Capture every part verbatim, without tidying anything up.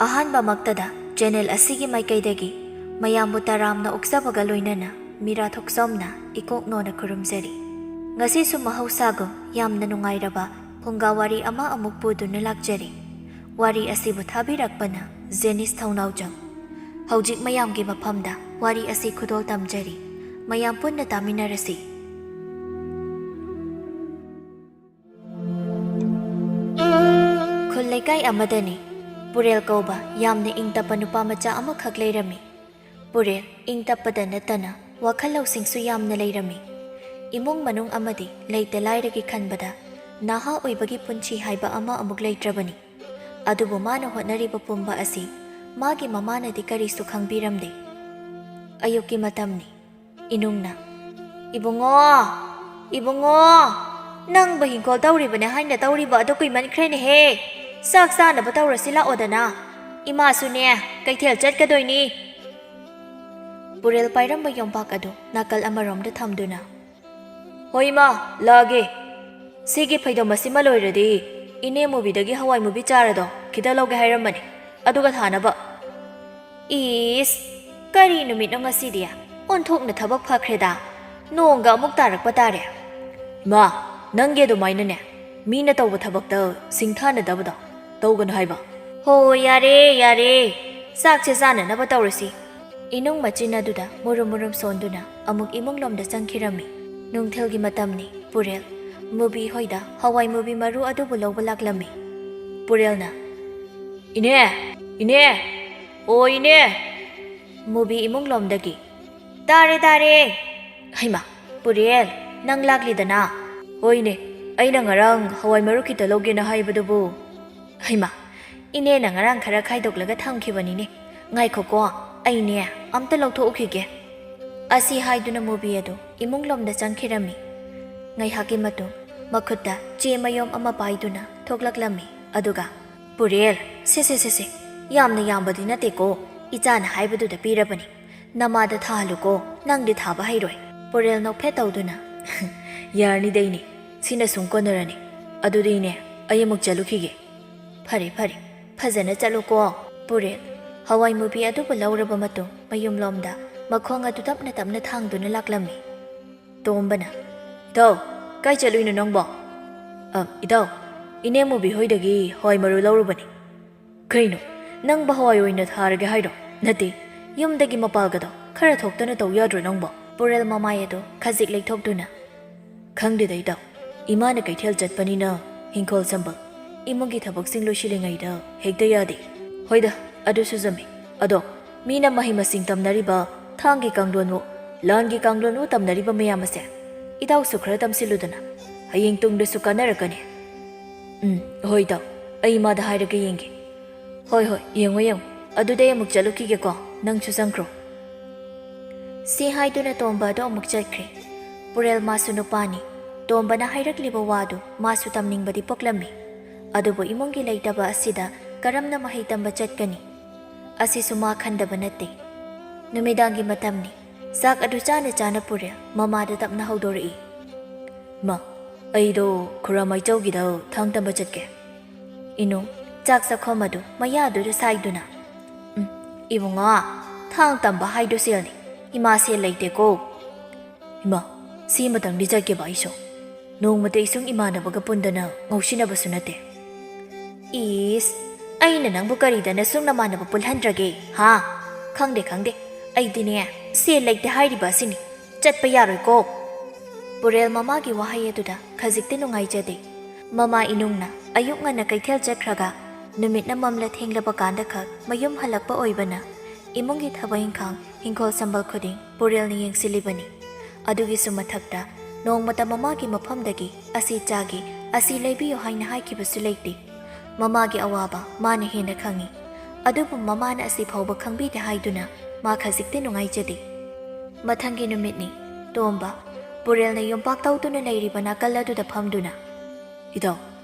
ꯑꯍꯥꯟꯕꯃꯛꯇꯗ channel ꯑꯁꯤꯒꯤ ꯃꯥꯏꯀꯩꯗꯒꯤ ꯃꯌꯥꯝꯕꯨ ꯇꯔꯥꯝꯅ ꯑꯣꯛꯆꯕꯒ ꯂꯣꯏꯅꯅ ꯃꯤꯔꯥ ꯊꯣꯛꯆꯣꯝꯅ ꯏꯀꯣꯛ ꯅꯣꯟꯅ ꯈꯨꯔꯨꯝꯖꯔꯤ꯫ ꯉꯁꯤꯁꯨ ꯃꯍꯧꯁꯥꯒꯨꯝ ꯌꯥꯝꯅ ꯅꯨꯡꯉꯥꯏꯔꯕ ꯐꯨꯡꯒꯥ ꯋꯥꯔꯤ ꯑꯃ ꯑꯃꯨꯛ ꯄꯨꯗꯨꯅ ꯂꯥꯛꯆꯔꯤ꯫ ꯋꯥꯔꯤ ꯑꯁꯤꯕꯨ ꯊꯥꯕꯤꯔꯛꯄꯅ ꯖꯦꯅꯤꯁ ꯊꯧꯅꯥꯎꯖꯝ꯫ ꯍꯧꯖꯤꯛ ꯃꯌꯥꯝꯒꯤ ꯃꯐꯝꯗ ꯋꯥꯔꯤ ꯑꯁꯤ ꯈꯨꯗꯣꯜ ꯇꯝꯖꯔꯤ꯫ ꯃꯌꯥꯝ ꯄꯨꯟꯅ ꯇꯥꯃꯤꯟꯅꯔꯁꯤ꯫ ꯈꯨꯜ ꯂꯩꯀꯥꯏ ꯑꯃꯗꯅꯤ ꯄꯨꯔꯦꯜ ꯀꯧꯕ ꯌꯥꯝꯅ ꯏꯪ ꯇꯞꯄ ꯅꯨꯄꯥ ꯃꯆꯥ ꯑꯃꯈꯛ ꯂꯩꯔꯝꯃꯤ꯫ ꯄꯨꯔꯦꯜ ꯏꯪ ꯇꯞꯄꯗ ꯅꯠꯇꯅ ꯋꯥꯈꯜ ꯂꯧꯁꯤꯡꯁꯨ ꯌꯥꯝꯅ ꯂꯩꯔꯝꯃꯤ꯫ ꯏꯃꯨꯡ ꯃꯅꯨꯡ ꯑꯃꯗꯤ ꯂꯩꯇ ꯂꯥꯏꯔꯒꯤ ꯈꯟꯕꯗ ꯅꯍꯥ ꯑꯣꯏꯕꯒꯤ ꯄꯨꯟꯁꯤ ꯍꯥꯏꯕ ꯑꯃ ꯑꯃꯨꯛ ꯂꯩꯇ꯭ꯔꯕꯅꯤ꯫ ꯑꯗꯨꯕꯨ ꯃꯥꯅ ꯍꯣꯠꯅꯔꯤꯕ ꯄꯨꯝꯕ ꯑꯁꯤ ꯃꯥꯒꯤ ꯃꯃꯥꯅꯗꯤ ꯀꯔꯤꯁꯨ ꯈꯪꯕꯤꯔꯝꯗꯦ꯫ ꯑꯌꯨꯛꯀꯤ ꯃꯇꯝꯅꯤ꯫ ꯏꯅꯨꯡꯅ, "ꯏꯕꯨꯡꯉꯣ, ꯏꯕꯨꯡꯉꯣ, ꯅꯪꯕꯨ ꯍꯤꯡꯈꯣꯜ ꯇꯧꯔꯤꯕꯅꯦ ꯍꯥꯏꯅ ꯇꯧꯔꯤꯕ ꯑꯗꯨ ꯀꯨꯏꯃꯟꯈ꯭ꯔꯦꯅꯦꯍꯦ꯫ ꯆꯥꯛ ꯆꯥꯅꯕ ꯇꯧꯔꯁꯤ ꯂꯥꯛꯑꯣꯗꯅ꯫ ꯏꯃꯥꯁꯨꯅꯦ ꯀꯩꯊꯦꯜ ꯆꯠꯀꯗꯣꯏꯅꯤ꯫" ꯄꯨꯔꯦꯜ ꯄꯥꯏꯔꯝꯕ ꯌꯣꯝꯄꯥꯛ ꯑꯗꯨ ꯅꯥꯀꯜ ꯑꯃꯔꯣꯝꯗ ꯊꯝꯗꯨꯅ, "ꯍꯣꯏ ꯏꯃꯥ, ꯂꯥꯛꯑꯒꯦ꯫ ꯁꯤꯒꯤ ꯐꯩꯗꯣꯝ ꯑꯁꯤꯃ ꯂꯣꯏꯔꯗꯤ ꯏꯅꯦ ꯃꯨꯕꯤꯗꯒꯤ ꯍꯋꯥꯏ ꯃꯨꯕꯤ ꯆꯥꯔꯗꯣ ꯈꯤꯇ ꯂꯧꯒꯦ ꯍꯥꯏꯔꯝꯕꯅꯤ, ꯑꯗꯨꯒ ꯊꯥꯅꯕ꯫" ꯏꯁ, ꯀꯔꯤ ꯅꯨꯃꯤꯠꯅꯣ ꯉꯁꯤꯗꯤ? ꯑꯣꯟꯊꯣꯛꯅ ꯊꯕꯛ ꯐꯈ꯭ꯔꯦꯗ꯫ ꯅꯣꯡꯒ ꯑꯃꯨꯛ ꯇꯥꯔꯛꯄ ꯇꯥꯔꯦ꯫ ꯏꯃꯥ, ꯅꯪꯒꯤ ꯑꯗꯨꯃꯥꯏꯅꯅꯦ, ꯃꯤꯅ ꯇꯧꯕ ꯊꯕꯛꯇ ꯁꯤꯡꯊꯥꯅꯗꯕꯗꯣ ꯇꯧꯒꯅꯨ ꯍꯥꯏꯕ꯫ ꯍꯣ, ꯌꯥꯔꯦ, ꯌꯥꯔꯦ꯫ ꯆꯥꯛꯁꯦ ꯆꯥꯅꯅꯕ ꯇꯧꯔꯁꯤ꯫ ꯏꯅꯨꯡ ꯃꯆꯤꯟ ꯑꯗꯨꯗ ꯃꯨꯔꯨꯝ ꯃꯨꯔꯨꯝ ꯁꯣꯟꯗꯨꯅ ꯑꯃꯨꯛ ꯏꯃꯨꯡꯂꯣꯝꯗ ꯆꯪꯈꯤꯔꯝꯃꯤ꯫ ꯅꯨꯡꯊꯤꯜꯒꯤ ꯃꯇꯝꯅꯤ꯫ ꯄꯨꯔꯦꯜ, ꯃꯨꯕꯤ ꯍꯣꯏꯗ ꯍꯋꯥꯏ ꯃꯨꯕꯤ ꯃꯔꯨ ꯑꯗꯨꯕꯨ ꯂꯧꯕ ꯂꯥꯛꯂꯝꯃꯤ꯫ ꯄꯨꯔꯦꯜꯅ, "ꯏꯅꯦ! ꯏꯅꯦ! ꯑꯣ ꯏꯅꯦ!" ꯃꯨꯕꯤ ꯏꯃꯨꯡꯂꯣꯝꯗꯒꯤ, "ꯇꯥꯔꯦ, ꯇꯥꯔꯦ!" "ꯍꯩꯃꯥ, ꯄꯨꯔꯦꯜ, ꯅꯪ ꯂꯥꯛꯂꯤꯗꯅ?" "ꯍꯣꯏꯅꯦ, ꯑꯩꯅ ꯉꯔꯥꯡ ꯍꯋꯥꯏ ꯃꯔꯨ ꯈꯤꯇ ꯂꯧꯒꯦꯅ ꯍꯥꯏꯕꯗꯨꯕꯨ꯫" "ꯍꯩꯃꯥ, ꯏꯅꯦꯅ ꯉꯔꯥꯡ ꯈꯔ ꯈꯥꯏꯗꯣꯛꯂꯒ ꯊꯝꯈꯤꯕꯅꯤꯅꯦ꯫ ꯉꯥꯏꯈꯣꯀꯣ, ꯑꯩꯅꯦ ꯑꯝꯇ ꯂꯧꯊꯣꯛꯎꯈꯤꯒꯦ꯫" ꯑꯁꯤ ꯍꯥꯏꯗꯨꯅ ꯃꯨꯕꯤ ꯑꯗꯨ ꯏꯃꯨꯡꯂꯣꯝꯗ ꯆꯪꯈꯤꯔꯝꯃꯤ꯫ ꯉꯥꯏꯍꯥꯛꯀꯤ ꯃꯇꯨꯡ ꯃꯈꯨꯠꯇ ꯆꯦ ꯃꯌꯣꯝ ꯑꯃ ꯄꯥꯏꯗꯨꯅ ꯊꯣꯛꯂꯛꯂꯝꯃꯤ꯫ ꯑꯗꯨꯒ, "ꯄꯨꯔꯦꯜ, ꯁꯦ, ꯁꯦ, ꯁꯦ, ꯁꯦ, ꯌꯥꯝꯅ ꯌꯥꯝꯕꯗꯤ ꯅꯠꯇꯦꯀꯣ, ꯏꯆꯥꯅ ꯍꯥꯏꯕꯗꯨꯗ ꯄꯤꯔꯕꯅꯤ꯫ ꯅꯃꯥꯗ ꯊꯥꯍꯜꯂꯨꯀꯣ, ꯅꯪꯗꯤ ꯊꯥꯕ ꯍꯩꯔꯣꯏ꯫" ꯄꯨꯔꯦꯜ ꯅꯣꯛꯐꯦꯠ ꯇꯧꯗꯨꯅ, "ꯌꯥꯔꯅꯤꯗ ꯏꯅꯦ, ꯁꯤꯅ ꯁꯨꯝ ꯀꯣꯟꯅꯔꯅꯤ꯫ ꯑꯗꯨꯗꯤ ꯏꯅꯦ, ꯑꯩ ꯑꯃꯨꯛ ꯆꯠꯂꯨꯈꯤꯒꯦ꯫" "ꯐꯔꯦ, ꯐꯔꯦ, ꯐꯖꯅ ꯆꯠꯂꯨꯀꯣ꯫" ꯄꯨꯔꯦꯜ ꯍꯋꯥꯏ ꯃꯨꯕꯤ ꯑꯗꯨꯕꯨ ꯂꯧꯔꯕ ꯃꯇꯨꯡ ꯃꯌꯨꯝꯂꯣꯝꯗ ꯃꯈꯣꯡ ꯑꯗꯨ ꯇꯞꯅ ꯇꯞꯅ ꯊꯥꯡꯗꯨꯅ ꯂꯥꯛꯂꯝꯃꯤ꯫ ꯇꯣꯝꯕꯅ, "ꯏꯇꯥꯎ, ꯀꯥꯏ ꯆꯠꯂꯨꯏꯅꯣ ꯅꯪꯕꯣ?" "ꯑ, ꯏꯇꯥꯎ, ꯏꯅꯦ ꯃꯨꯕꯤ ꯍꯣꯏꯗꯒꯤ ꯍꯋꯥꯏ ꯃꯔꯨ ꯂꯧꯔꯨꯕꯅꯤ꯫" "ꯀꯩꯅꯣ, ꯅꯪꯕꯨ ꯍꯋꯥꯏ ꯑꯣꯏꯅ ꯊꯥꯔꯒꯦ ꯍꯥꯏꯔꯣ? ꯅꯠꯇꯦ, ꯌꯨꯝꯗꯒꯤ ꯃꯄꯥꯜꯒꯗꯣ ꯈꯔ ꯊꯣꯛꯇꯅ ꯇꯧ ꯌꯥꯗ꯭ꯔꯣ ꯅꯪꯕꯣ?" ꯄꯨꯔꯦꯜ ꯃꯃꯥꯏ ꯑꯗꯨ ꯈꯖꯤꯛ ꯂꯩꯊꯣꯛꯇꯨꯅ, "ꯈꯪꯗꯦꯗ ꯏꯇꯥꯎ, ꯏꯃꯥꯅ ꯀꯩꯊꯦꯜ ꯆꯠꯄꯅꯤꯅ ꯍꯤꯡꯈꯣꯜ ꯁꯝꯕꯜ, ꯏꯃꯨꯡꯒꯤ ꯊꯕꯛꯁꯤꯡ ꯂꯣꯏꯁꯤꯜꯂꯤꯉꯩꯗ ꯍꯦꯛꯇ ꯌꯥꯗꯦ꯫" "ꯍꯣꯏꯗ, ꯑꯗꯨꯁꯨ ꯆꯨꯝꯃꯤ꯫ ꯑꯗꯣ ꯃꯤꯅ ꯃꯍꯩ ꯃꯁꯤꯡ ꯇꯝꯅꯔꯤꯕ, ꯊꯥꯡꯒꯤ ꯀꯥꯡꯂꯣꯟꯕꯨ, ꯂꯥꯟꯒꯤ ꯀꯥꯡꯂꯣꯟꯕꯨ ꯇꯝꯅꯔꯤꯕ ꯃꯌꯥꯝ ꯑꯁꯦ ꯏꯇꯥꯎꯁꯨ ꯈꯔ ꯇꯝꯁꯤꯜꯂꯨꯗꯅ, ꯍꯌꯦꯡ ꯇꯨꯡꯗꯁꯨ ꯀꯥꯟꯅꯔꯛꯀꯅꯤ꯫" "ꯎꯝ, ꯍꯣꯏ ꯏꯇꯥꯎ, ꯑꯩ ꯏꯃꯥꯗ ꯍꯥꯏꯔꯒ ꯌꯦꯡꯒꯦ꯫" "ꯍꯣꯏ, ꯍꯣꯏ, ꯌꯦꯡꯉꯣ, ꯌꯦꯡꯉꯣ꯫ ꯑꯗꯨꯗꯤ ꯑꯩ ꯑꯃꯨꯛ ꯆꯠꯂꯨꯈꯤꯒꯦꯀꯣ, ꯅꯪꯁꯨ ꯆꯪꯈ꯭ꯔꯣ꯫" ꯁꯤ ꯍꯥꯏꯗꯨꯅ ꯇꯣꯝꯕ ꯑꯗꯨ ꯑꯃꯨꯛ ꯆꯠꯈ꯭ꯔꯦ꯫ ꯄꯨꯔꯦꯜ ꯃꯥꯁꯨ ꯅꯨꯄꯥꯅꯤ꯫ ꯇꯣꯝꯕꯅ ꯍꯥꯏꯔꯛꯂꯤꯕ ꯋꯥꯗꯨ ꯃꯥꯁꯨ ꯇꯝꯅꯤꯡꯕꯗꯤ ꯄꯣꯛꯂꯝꯃꯤ꯫ ꯑꯗꯨꯕꯨ ꯏꯃꯨꯡꯒꯤ ꯂꯩꯇꯕ ꯑꯁꯤꯗ ꯀꯔꯝꯅ ꯃꯍꯩ ꯇꯝꯕ ꯆꯠꯀꯅꯤ? ꯑꯁꯤꯁꯨ ꯃꯥ ꯈꯟꯗꯕ ꯅꯠꯇꯦ꯫ ꯅꯨꯃꯤꯗꯥꯡꯒꯤ ꯃꯇꯝꯅꯤ꯫ ꯆꯥꯛ ꯑꯗꯨ ꯆꯥꯅ ꯆꯥꯅ ꯄꯨꯔꯦꯜ ꯃꯃꯥꯗ ꯇꯞꯅ ꯍꯧꯗꯣꯔꯛꯏ꯫ "ꯃꯥ, ꯑꯩꯗꯣ ꯈꯨꯔꯥꯃꯥꯏꯆꯧꯒꯤꯗ ꯊꯥꯡ ꯇꯝꯕ ꯆꯠꯀꯦ꯫" ꯏꯅꯨ, ꯆꯥꯛ ꯆꯥꯛꯈꯣꯝ ꯑꯗꯨ ꯃꯌꯥꯗꯨꯗ ꯁꯥꯏꯗꯨꯅ, "ꯎꯝ, ꯏꯕꯨꯡꯉꯣ, ꯊꯥꯡ ꯇꯝꯕ ꯍꯥꯏꯗꯣ ꯁꯦꯜꯅꯤ꯫ ꯏꯃꯥ ꯁꯦꯜ ꯂꯩꯇꯦꯀꯣ꯫" "ꯏꯃꯥ, ꯁꯤꯃꯇꯪꯗꯤ ꯆꯠꯀꯦꯕ ꯑꯩꯁꯨ꯫ ꯅꯣꯡꯃꯇ ꯏꯁꯨꯡ ꯏꯃꯥꯟꯅꯕꯒ ꯄꯨꯟꯗꯅ ꯉꯧꯁꯤꯟꯅꯕꯁꯨ ꯅꯠꯇꯦ꯫" "ꯏꯁ, ꯑꯩꯅ ꯅꯪꯕꯨ ꯀꯔꯤꯗ ꯅꯁꯨꯡ ꯅꯃꯥꯟꯅꯕ ꯄꯨꯜꯍꯟꯗ꯭ꯔꯒꯦ, ꯍꯥ? ꯈꯪꯗꯦ, ꯈꯪꯗꯦ꯫ ꯑꯩꯗꯤꯅꯦ, ꯁꯦꯜ ꯂꯩꯇꯦ ꯍꯥꯏꯔꯤꯕ ꯑꯁꯤꯅꯤ꯫ ꯆꯠꯄ ꯌꯥꯔꯣꯏꯀꯣ꯫" ꯄꯨꯔꯦꯜ ꯃꯃꯥꯒꯤ ꯋꯥꯍꯩ ꯑꯗꯨꯗ ꯈꯖꯤꯛꯇꯤ ꯅꯨꯡꯉꯥꯏꯖꯗꯦ꯫ ꯃꯃꯥ ꯏꯅꯨꯡꯅ ꯑꯌꯨꯛ ꯉꯟꯅ ꯀꯩꯊꯦꯜ ꯆꯠꯈ꯭ꯔꯒ ꯅꯨꯃꯤꯠꯅ ꯃꯝꯂ ꯊꯦꯡꯂꯕ ꯀꯥꯟꯗ ꯈꯛ ꯃꯌꯨꯝ ꯍꯜꯂꯛꯄ ꯑꯣꯏꯕꯅ ꯏꯃꯨꯡꯒꯤ ꯊꯕꯛ ꯏꯪꯈꯥꯡ, ꯍꯤꯡꯈꯣꯜ ꯁꯝꯕꯜ ꯈꯨꯗꯤꯡ ꯄꯨꯔꯦꯜꯅ ꯌꯦꯡꯁꯤꯜꯂꯤꯕꯅꯤ꯫ ꯑꯗꯨꯒꯤꯁꯨ ꯃꯊꯛꯇ ꯅꯣꯡꯃꯇ ꯃꯃꯥꯒꯤ ꯃꯐꯝꯗꯒꯤ "ꯑꯁꯤ ꯆꯥꯒꯦ, ꯑꯁꯤ ꯂꯩꯕꯤꯌꯨ" ꯍꯥꯏꯅ ꯍꯥꯏꯈꯤꯕꯁꯨ ꯂꯩꯇꯦ꯫ ꯃꯃꯥꯒꯤ ꯑꯋꯥꯕ ꯃꯥꯅ ꯍꯦꯟꯅ ꯈꯪꯏ꯫ ꯑꯗꯨꯕꯨ ꯃꯃꯥꯅ ꯑꯁꯤ ꯐꯥꯎꯕ ꯈꯪꯕꯤꯗꯦ ꯍꯥꯏꯗꯨꯅ ꯃꯥ ꯈꯖꯤꯛꯇꯤ ꯅꯨꯡꯉꯥꯏꯖꯗꯦ꯫ ꯃꯊꯪꯒꯤ ꯅꯨꯃꯤꯠꯅꯤ꯫ ꯇꯣꯝꯕ, ꯄꯨꯔꯦꯜꯅ ꯌꯨꯝꯄꯥꯛ ꯇꯧꯗꯨꯅ ꯂꯩꯔꯤꯕ ꯅꯥꯀꯜ ꯑꯗꯨꯗ ꯐꯝꯗꯨꯅ, "ꯏꯇꯥꯎ,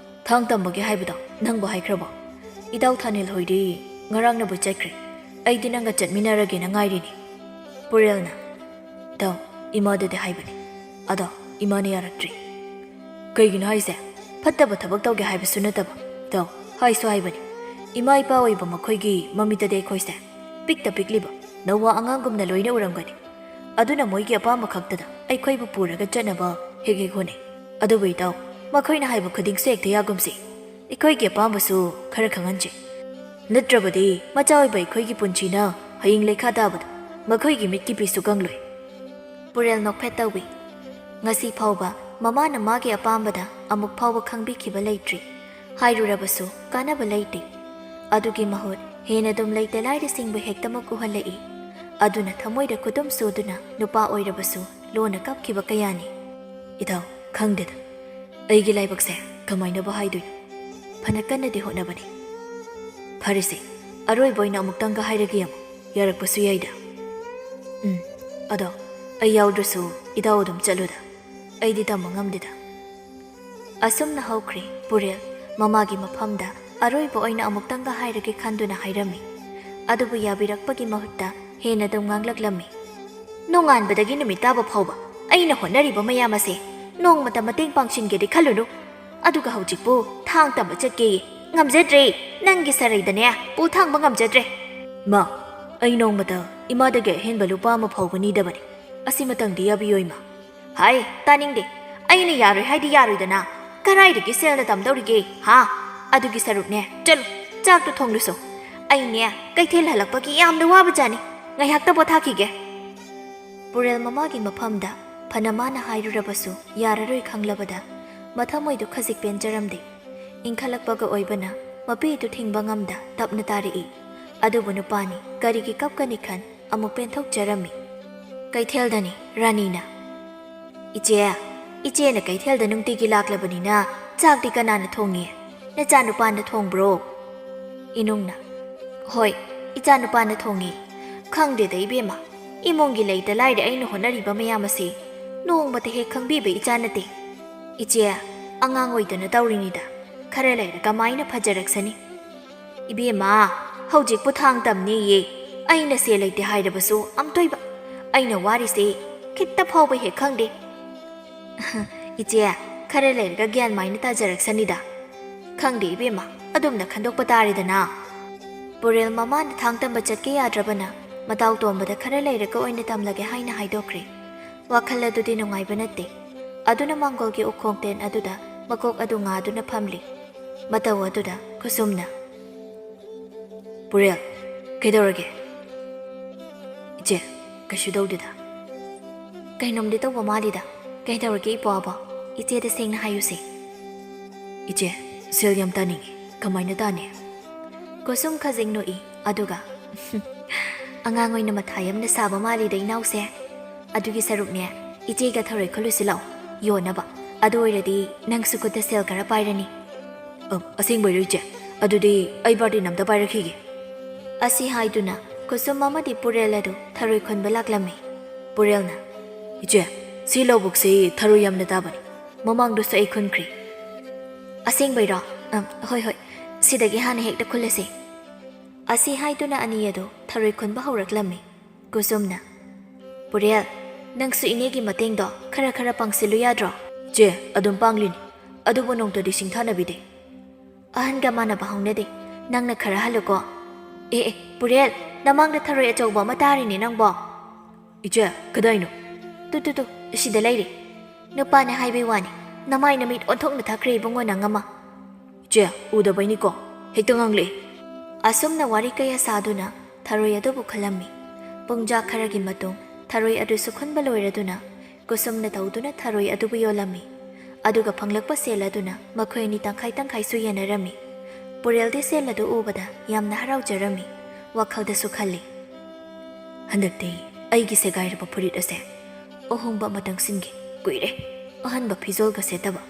ꯊꯥꯡ ꯇꯝꯕꯒꯤ ꯍꯥꯏꯕꯗꯣ ꯅꯪꯕꯨ ꯍꯥꯏꯈ꯭ꯔꯕꯣ? ꯏꯇꯥꯎ ꯊꯥꯅꯤꯜ ꯍꯣꯏꯗꯤ ꯉꯔꯥꯡꯅꯕꯨ ꯆꯠꯈ꯭ꯔꯦ꯫ ꯑꯩꯗꯤ ꯅꯪꯒ ꯆꯠꯃꯤꯟꯅꯔꯒꯦꯅ ꯉꯥꯏꯔꯤꯅꯤ꯫" ꯄꯨꯔꯦꯜꯅ, "ꯏꯇꯥꯎ, ꯏꯃꯥꯗꯗꯤ ꯍꯥꯏꯕꯅꯤ꯫ ꯑꯗꯣ ꯏꯃꯥꯅ ꯌꯥꯔꯛꯇ꯭ꯔꯤ꯫" "ꯀꯩꯒꯤꯅꯣ ꯍꯥꯏꯁꯦ? ꯐꯠꯇꯕ ꯊꯕꯛ ꯇꯧꯒꯦ ꯍꯥꯏꯕꯁꯨ ꯅꯠꯇꯕ꯫ ꯏꯇꯥꯎ, ꯍꯥꯏꯁꯨ ꯍꯥꯏꯕꯅꯤ꯫ ꯏꯃꯥ ꯏꯄꯥ ꯑꯣꯏꯕ ꯃꯈꯣꯏꯒꯤ ꯃꯃꯤꯠꯇꯗꯤ ꯑꯩꯈꯣꯏꯁꯦ ꯄꯤꯛꯇ ꯄꯤꯛꯂꯤꯕ ꯅꯧꯋꯥ ꯑꯉꯥꯡꯒꯨꯝꯅ ꯂꯣꯏꯅ ꯎꯔꯝꯒꯅꯤ꯫ ꯑꯗꯨꯅ ꯃꯣꯏꯒꯤ ꯑꯄꯥꯝꯕ ꯈꯛꯇꯗ ꯑꯩꯈꯣꯏꯕꯨ ꯄꯨꯔꯒ ꯆꯠꯅꯕ ꯍꯦꯛ ꯍꯦꯛ ꯍꯣꯠꯅꯩ꯫ ꯑꯗꯨꯕꯨ ꯏꯇꯥꯎ, ꯃꯈꯣꯏꯅ ꯍꯥꯏꯕ ꯈꯨꯗꯤꯡꯁꯨ ꯍꯦꯛꯇ ꯌꯥꯒꯨꯝꯁꯤ꯫ ꯑꯩꯈꯣꯏꯒꯤ ꯑꯄꯥꯝꯕꯁꯨ ꯈꯔ ꯈꯪꯍꯟꯁꯤ꯫ ꯅꯠꯇ꯭ꯔꯕꯗꯤ ꯃꯆꯥ ꯑꯣꯏꯕ ꯑꯩꯈꯣꯏꯒꯤ ꯄꯨꯟꯁꯤꯅ ꯍꯌꯦꯡ ꯂꯩꯈꯥ ꯇꯥꯕꯗ ꯃꯈꯣꯏꯒꯤ ꯃꯤꯠꯀꯤ ꯄꯤꯁꯨ ꯀꯪꯂꯣꯏ꯫ ꯄꯨꯔꯦꯜ ꯅꯣꯛꯐꯦꯠ ꯇꯧꯏ꯫ ꯉꯁꯤ ꯐꯥꯎꯕ ꯃꯃꯥꯅ ꯃꯥꯒꯤ ꯑꯄꯥꯝꯕꯗ ꯑꯃꯨꯛ ꯐꯥꯎꯕ ꯈꯪꯕꯤꯈꯤꯕ ꯂꯩꯇ꯭ꯔꯤ꯫ ꯍꯥꯏꯔꯨꯔꯕꯁꯨ ꯀꯥꯟꯅꯕ ꯂꯩꯇꯦ꯫ ꯑꯗꯨꯒꯤ ꯃꯍꯨꯠ ꯍꯦꯟꯅ ꯑꯗꯨꯝ ꯂꯩꯇ ꯂꯥꯏꯔꯁꯤꯡꯕꯨ ꯍꯦꯛꯇꯃꯛ ꯎꯍꯜꯂꯛꯏ꯫ ꯑꯗꯨꯅ ꯊꯃꯣꯏꯗ ꯈꯨꯗꯨꯝ ꯁꯨꯗꯨꯅ ꯅꯨꯄꯥ ꯑꯣꯏꯔꯕꯁꯨ ꯂꯣꯟꯅ ꯀꯞꯈꯤꯕ ꯀꯌꯥꯅꯤ꯫ ꯏꯇꯥꯎ, ꯈꯪꯗꯦꯗ꯫ ꯑꯩꯒꯤ ꯂꯥꯏꯕꯛꯁꯦ ꯀꯃꯥꯏꯅꯕꯨ ꯍꯥꯏꯗꯣꯏꯅꯣ? ꯐꯅ ꯀꯟꯅꯗꯤ ꯍꯣꯠꯅꯕꯅꯤ꯫ ꯐꯔꯦꯁꯦ, ꯑꯔꯣꯏꯕ ꯑꯣꯏꯅ ꯑꯃꯨꯛꯇꯪꯒ ꯍꯥꯏꯔꯒꯦ ꯌꯦꯡꯉꯨ꯫ ꯌꯥꯔꯛꯄꯁꯨ ꯌꯥꯏꯗ꯫ ꯎꯝ, ꯑꯗꯣ ꯑꯩ ꯌꯥꯎꯗ꯭ꯔꯁꯨ ꯏꯇꯥꯎ ꯑꯗꯨꯝ ꯆꯠꯂꯨꯗ꯫ ꯑꯩꯗꯤ ꯇꯝꯕ ꯉꯝꯗꯦꯗ꯫ ꯑꯁꯨꯝꯅ ꯍꯧꯈ꯭ꯔꯦ ꯄꯨꯔꯦꯜ ꯃꯃꯥꯒꯤ ꯃꯐꯝꯗ ꯑꯔꯣꯏꯕ ꯑꯣꯏꯅ ꯑꯃꯨꯛꯇꯪꯒ ꯍꯥꯏꯔꯒꯦ ꯈꯟꯗꯨꯅ ꯍꯥꯏꯔꯝꯃꯤ꯫ ꯑꯗꯨꯕꯨ ꯌꯥꯕꯤꯔꯛꯄꯒꯤ ꯃꯍꯨꯠꯇ ꯍꯦꯟꯅ ꯑꯗꯨꯝ ꯉꯥꯡꯂꯛꯂꯝꯃꯤ꯫ ꯅꯣꯡꯉꯥꯟꯕꯗꯒꯤ ꯅꯨꯃꯤꯠ ꯇꯥꯕ ꯐꯥꯎꯕ ꯑꯩꯅ ꯍꯣꯠꯅꯔꯤꯕ ꯃꯌꯥꯝ ꯑꯁꯦ ꯅꯣꯡꯃꯇ ꯃꯇꯦꯡ ꯄꯥꯡꯁꯤꯟꯒꯦꯗꯤ ꯈꯜꯂꯨꯅꯨ꯫ ꯑꯗꯨꯒ ꯍꯧꯖꯤꯛꯄꯨ ꯊꯥꯡ ꯇꯝꯕ ꯆꯠꯀꯦ ꯉꯝꯖꯗ꯭ꯔꯦ꯫ ꯅꯪꯒꯤ ꯁꯔꯩꯗꯅꯦ ꯄꯨ ꯊꯥꯡꯕ ꯉꯝꯖꯗ꯭ꯔꯦ꯫ ꯃꯥ, ꯑꯩ ꯅꯣꯡꯃꯇ ꯏꯃꯥꯗꯒꯤ ꯑꯍꯦꯟꯕ ꯂꯨꯄꯥ ꯑꯃ ꯐꯥꯎꯕ ꯅꯤꯗꯕꯅꯤ꯫ ꯑꯁꯤꯃꯇꯪꯗꯤ ꯌꯥꯕꯤꯌꯣ ꯏꯃꯥ꯫ ꯍꯥꯏ, ꯇꯥꯅꯤꯡꯗꯦ꯫ ꯑꯩꯅ ꯌꯥꯔꯣꯏ ꯍꯥꯏꯗꯤ ꯌꯥꯔꯣꯏꯗꯅ꯫ ꯀꯔꯥꯏꯗꯒꯤ ꯁꯦꯜꯅ ꯇꯝꯗꯧꯔꯤꯒꯦ, ꯍꯥ? ꯑꯗꯨꯒꯤ ꯁꯔꯨꯛꯅꯦ, ꯆꯠꯂꯨ, ꯆꯥꯛꯇꯨ ꯊꯣꯡꯂꯨꯁꯣ꯫ ꯑꯩꯅꯦ, ꯀꯩꯊꯦꯜ ꯍꯜꯂꯛꯄꯒꯤ ꯌꯥꯝꯅ ꯋꯥꯕ ꯖꯥꯠꯅꯤ꯫ ꯉꯥꯏꯍꯥꯛꯇ ꯄꯣꯊꯥꯈꯤꯒꯦ꯫ ꯄꯨꯔꯦꯜ ꯃꯃꯥꯒꯤ ꯃꯐꯝꯗ ꯐꯅ ꯃꯥꯅ ꯍꯥꯏꯔꯨꯔꯕꯁꯨ ꯌꯥꯔꯔꯣꯏ ꯈꯪꯂꯕꯗ ꯃꯊꯃꯣꯏꯗꯨ ꯈꯖꯤꯛ ꯄꯦꯟꯖꯔꯝꯗꯦ꯫ ꯏꯪꯈꯠꯂꯛꯄꯒ ꯑꯣꯏꯕꯅ ꯃꯄꯤꯗꯨ ꯊꯤꯡꯕ ꯉꯝꯗ ꯇꯞꯅ ꯇꯥꯔꯛꯏ꯫ ꯑꯗꯨꯕꯨ ꯅꯨꯄꯥꯅꯤ, ꯀꯔꯤꯒꯤ ꯀꯞꯀꯅꯤ ꯈꯟ ꯑꯃꯨꯛ ꯄꯦꯟꯊꯣꯛꯆꯔꯝꯃꯤ꯫ ꯀꯩꯊꯦꯜꯗꯅꯤ ꯔꯥꯅꯤꯅ꯫ "ꯏꯆꯦ, ꯏꯆꯦꯅ ꯀꯩꯊꯦꯜꯗ ꯅꯨꯡꯇꯤꯒꯤ ꯂꯥꯛꯂꯕꯅꯤꯅ ꯆꯥꯛꯇꯤ ꯀꯅꯥꯅ ꯊꯣꯡꯉꯤ? ꯅꯆꯥꯅꯨꯄꯥꯅ ꯊꯣꯡꯕ꯭ꯔꯣ?" ꯏꯅꯨꯡꯅ, "ꯍꯣꯏ, ꯏꯆꯥꯅꯨꯄꯥꯅ ꯊꯣꯡꯉꯤ꯫ ꯈꯪꯗꯦꯗ ꯏꯕꯦꯝꯃ, ꯏꯃꯨꯡꯒꯤ ꯂꯩꯇ ꯂꯥꯏꯔ ꯑꯩꯅ ꯍꯣꯠꯅꯔꯤꯕ ꯃꯌꯥꯝ ꯑꯁꯤ ꯅꯣꯡꯃꯇ ꯍꯦꯛ ꯈꯪꯕꯤꯕ ꯏꯆꯥ ꯅꯠꯇꯦ꯫ ꯏꯆꯦ, ꯑꯉꯥꯡ ꯑꯣꯏꯗꯅ ꯇꯧꯔꯤꯅꯤꯗ꯫ ꯈꯔ ꯂꯩꯔꯒ ꯃꯥꯏꯅ ꯐꯖꯔꯛꯁꯅꯤ꯫" "ꯏꯕꯦꯝꯃ, ꯍꯧꯖꯤꯛꯄꯨ ꯊꯥꯡ ꯇꯝꯅꯦꯌꯦ꯫ ꯑꯩꯅ ꯁꯦꯜ ꯂꯩꯇꯦ ꯍꯥꯏꯔꯕꯁꯨ ꯑꯝꯇꯣꯏꯕ꯫ ꯑꯩꯅ ꯋꯥꯔꯤꯁꯦ ꯈꯤꯠꯇ ꯐꯥꯎꯕ ꯍꯦꯛ ꯈꯪꯗꯦ꯫" "ꯏꯆꯦ, ꯈꯔ ꯂꯩꯔꯒ ꯒ꯭ꯌꯥꯟ ꯃꯥꯏꯅ ꯇꯥꯖꯔꯛꯁꯅꯤꯗ꯫" "ꯈꯪꯗꯦ ꯏꯕꯦꯝꯃ, ꯑꯗꯨꯝꯅ ꯈꯟꯗꯣꯛꯄ ꯇꯥꯔꯦꯗꯅ꯫ ꯄꯨꯔꯦꯜ ꯃꯃꯥꯅ ꯊꯥꯡ ꯇꯝꯕ ꯆꯠꯀꯦ ꯌꯥꯗ꯭ꯔꯕꯅ ꯃꯇꯥꯎ ꯇꯣꯝꯕꯗ ꯈꯔ ꯂꯩꯔꯒ ꯑꯣꯏꯅ ꯇꯝꯂꯒꯦ ꯍꯥꯏꯅ ꯍꯥꯏꯗꯣꯛꯈ꯭ꯔꯦ꯫ ꯋꯥꯈꯜ ꯑꯗꯨꯗꯤ ꯅꯨꯡꯉꯥꯏꯕ ꯅꯠꯇꯦ꯫ ꯑꯗꯨꯅ ꯃꯥꯡꯒꯣꯜꯒꯤ ꯎꯈꯣꯡ ꯇꯦꯟ ꯑꯗꯨꯗ ꯃꯀꯣꯛ ꯑꯗꯨ ꯉꯥꯗꯨꯅ ꯐꯝꯂꯤ꯫ ꯃꯇꯧ ꯑꯗꯨꯗ ꯀꯨꯁꯨꯝꯅ, "ꯄꯨꯔꯦꯜ, ꯀꯩꯗꯧꯔꯒꯦ?" "ꯏꯆꯦ, ꯀꯩꯁꯨ ꯇꯧꯗꯦꯗ꯫" "ꯀꯩꯅꯣꯝꯗꯤ ꯇꯧꯕ ꯃꯥꯜꯂꯤꯗ꯫ ꯀꯩꯗꯧꯔꯒꯦ ꯏꯄ꯭ꯋꯥꯕꯣ? ꯏꯆꯦꯗ ꯁꯦꯡꯅ ꯍꯥꯏꯌꯨꯁꯦ꯫" "ꯏꯆꯦ, ꯁꯦꯜ ꯌꯥꯝ ꯇꯥꯅꯤꯡꯉꯤ꯫ ꯀꯃꯥꯏꯅ ꯇꯥꯅꯤ?" ꯀꯨꯁꯨꯝ ꯈꯖꯤꯡ ꯅꯣꯛꯏ, ꯑꯗꯨꯒ, "ꯑꯉꯥꯡ ꯑꯣꯏꯅ ꯃꯊꯥ ꯌꯥꯝꯅ ꯁꯥꯕ ꯃꯥꯜꯂꯤꯗ ꯏꯅꯥꯎꯁꯦ꯫ ꯑꯗꯨꯒꯤ ꯁꯔꯨꯛꯅꯦ, ꯏꯆꯦꯒ ꯊꯔꯣꯏ ꯈꯨꯜꯂꯨꯁꯤ ꯂꯥꯛꯑꯣ, ꯌꯣꯟꯅꯕ꯫ ꯑꯗꯨ ꯑꯣꯏꯔꯗꯤ ꯅꯪꯁꯨ ꯈꯨꯠꯇ ꯁꯦꯜ ꯈꯔ ꯄꯥꯏꯔꯅꯤ꯫" "ꯑ, ꯑꯁꯦꯡꯕꯩꯔꯣ ꯏꯆꯦ? ꯑꯗꯨꯗꯤ ꯑꯩ ꯕꯥꯔꯇꯤꯟ ꯑꯝꯇ ꯄꯥꯏꯔꯛꯈꯤꯒꯦ꯫" ꯑꯁꯤ ꯍꯥꯏꯗꯨꯅ ꯀꯨꯁꯨꯝ ꯑꯃꯗꯤ ꯄꯨꯔꯦꯜ ꯑꯗꯨ ꯊꯔꯣꯏ ꯈꯨꯟꯕ ꯂꯥꯛꯂꯝꯃꯤ꯫ ꯄꯨꯔꯦꯜꯅ, "ꯏꯆꯦ, ꯁꯤ ꯂꯧꯕꯨꯛꯁꯤ ꯊꯔꯣꯏ ꯌꯥꯝꯅ ꯇꯥꯕꯅꯤ꯫ ꯃꯃꯥꯡꯗꯁꯨ ꯑꯩ ꯈꯨꯟꯈ꯭ꯔꯦ꯫" "ꯑꯁꯦꯡꯕꯩꯔꯣ? ꯑ, ꯍꯣꯏ, ꯍꯣꯏ, ꯁꯤꯗꯒꯤ ꯍꯥꯟꯅ ꯍꯦꯛꯇ ꯈꯨꯜꯂꯁꯤ꯫" ꯑꯁꯤ ꯍꯥꯏꯗꯨꯅ ꯑꯅꯤ ꯑꯗꯨ ꯊꯔꯣꯏ ꯈꯨꯟꯕ ꯍꯧꯔꯛꯂꯝꯃꯤ꯫ ꯀꯨꯁꯨꯝꯅ, "ꯄꯨꯔꯦꯜ, ꯅꯪꯁꯨ ꯏꯅꯦꯒꯤ ꯃꯇꯦꯡꯗꯣ ꯈꯔ ꯈꯔ ꯄꯥꯡꯁꯤꯜꯂꯨ ꯌꯥꯗ꯭ꯔꯣ?" "ꯏꯆꯦ, ꯑꯗꯨꯝ ꯄꯥꯡꯂꯤꯅꯤ꯫ ꯑꯗꯨꯕꯨ ꯅꯣꯡꯇꯗꯤ ꯁꯤꯡꯊꯥꯅꯕꯤꯗꯦ꯫" "ꯑꯍꯟꯒ ꯃꯥꯟꯅꯕ ꯍꯧꯅꯗꯦ꯫ ꯅꯪꯅ ꯈꯔ ꯍꯜꯂꯨꯀꯣ꯫ ꯑꯦ, ꯑꯦ, ꯄꯨꯔꯦꯜ, ꯅꯃꯥꯡꯗ ꯊꯔꯣꯏ ꯑꯆꯧꯕ ꯑꯃ ꯇꯥꯔꯤꯅꯦ ꯅꯪꯕꯣ꯫" "ꯏꯆꯦ, ꯀꯗꯥꯏꯅꯣ?" "ꯇꯨ, ꯇꯨ, ꯇꯨ, ꯁꯤꯗ ꯂꯩꯔꯦ꯫" "ꯅꯨꯄꯥꯅ ꯍꯥꯏꯕꯩ ꯋꯥꯅꯤ, ꯅꯃꯥꯏ ꯅꯃꯤꯠ ꯑꯣꯟꯊꯣꯛꯅ ꯊꯛꯈ꯭ꯔꯦ ꯏꯕꯨꯡꯉꯣ ꯅꯪ ꯑꯃ꯫" "ꯏꯆꯦ, ꯎꯗꯕꯩꯅꯤꯀꯣ, ꯍꯦꯛꯇ ꯉꯥꯡꯂꯛꯑꯦ꯫" ꯑꯁꯨꯝꯅ ꯋꯥꯔꯤ ꯀꯌꯥ ꯁꯥꯗꯨꯅ ꯊꯔꯣꯏ ꯑꯗꯨꯕꯨ ꯈꯨꯜꯂꯝꯃꯤ꯫ ꯄꯨꯡꯖꯥ ꯈꯔꯒꯤ ꯃꯇꯨꯡ ꯊꯔꯣꯏ ꯑꯗꯨꯁꯨ ꯈꯨꯟꯕ ꯂꯣꯏꯔꯗꯨꯅ ꯀꯨꯁꯨꯝꯅ ꯇꯧꯗꯨꯅ ꯊꯔꯣꯏ ꯑꯗꯨꯕꯨ ꯌꯣꯜꯂꯝꯃꯤ꯫ ꯑꯗꯨꯒ ꯐꯪꯂꯛꯄ ꯁꯦꯜ ꯑꯗꯨꯅ ꯃꯈꯣꯏ ꯑꯅꯤ ꯇꯪꯈꯥꯏ ꯇꯪꯈꯥꯏꯁꯨ ꯌꯦꯟꯅꯔꯝꯃꯤ꯫ ꯄꯨꯔꯦꯜꯗꯤ ꯁꯦꯜ ꯑꯗꯨ ꯎꯕꯗ ꯌꯥꯝꯅ ꯍꯔꯥꯎꯖꯔꯝꯃꯤ꯫ ꯋꯥꯈꯜꯗꯁꯨ ꯈꯜꯂꯤ, "ꯍꯟꯗꯛꯇꯤ ꯑꯩꯒꯤ ꯁꯦꯒꯥꯏꯔꯕ ꯐꯨꯔꯤꯠ ꯑꯁꯦ ꯑꯍꯣꯡꯕ ꯑꯃꯇꯪ ꯁꯤꯟꯒꯦ꯫ ꯀꯨꯏꯔꯦ ꯑꯍꯟꯕ ꯐꯤꯖꯣꯜꯒ ꯁꯦꯠꯇꯕ꯫"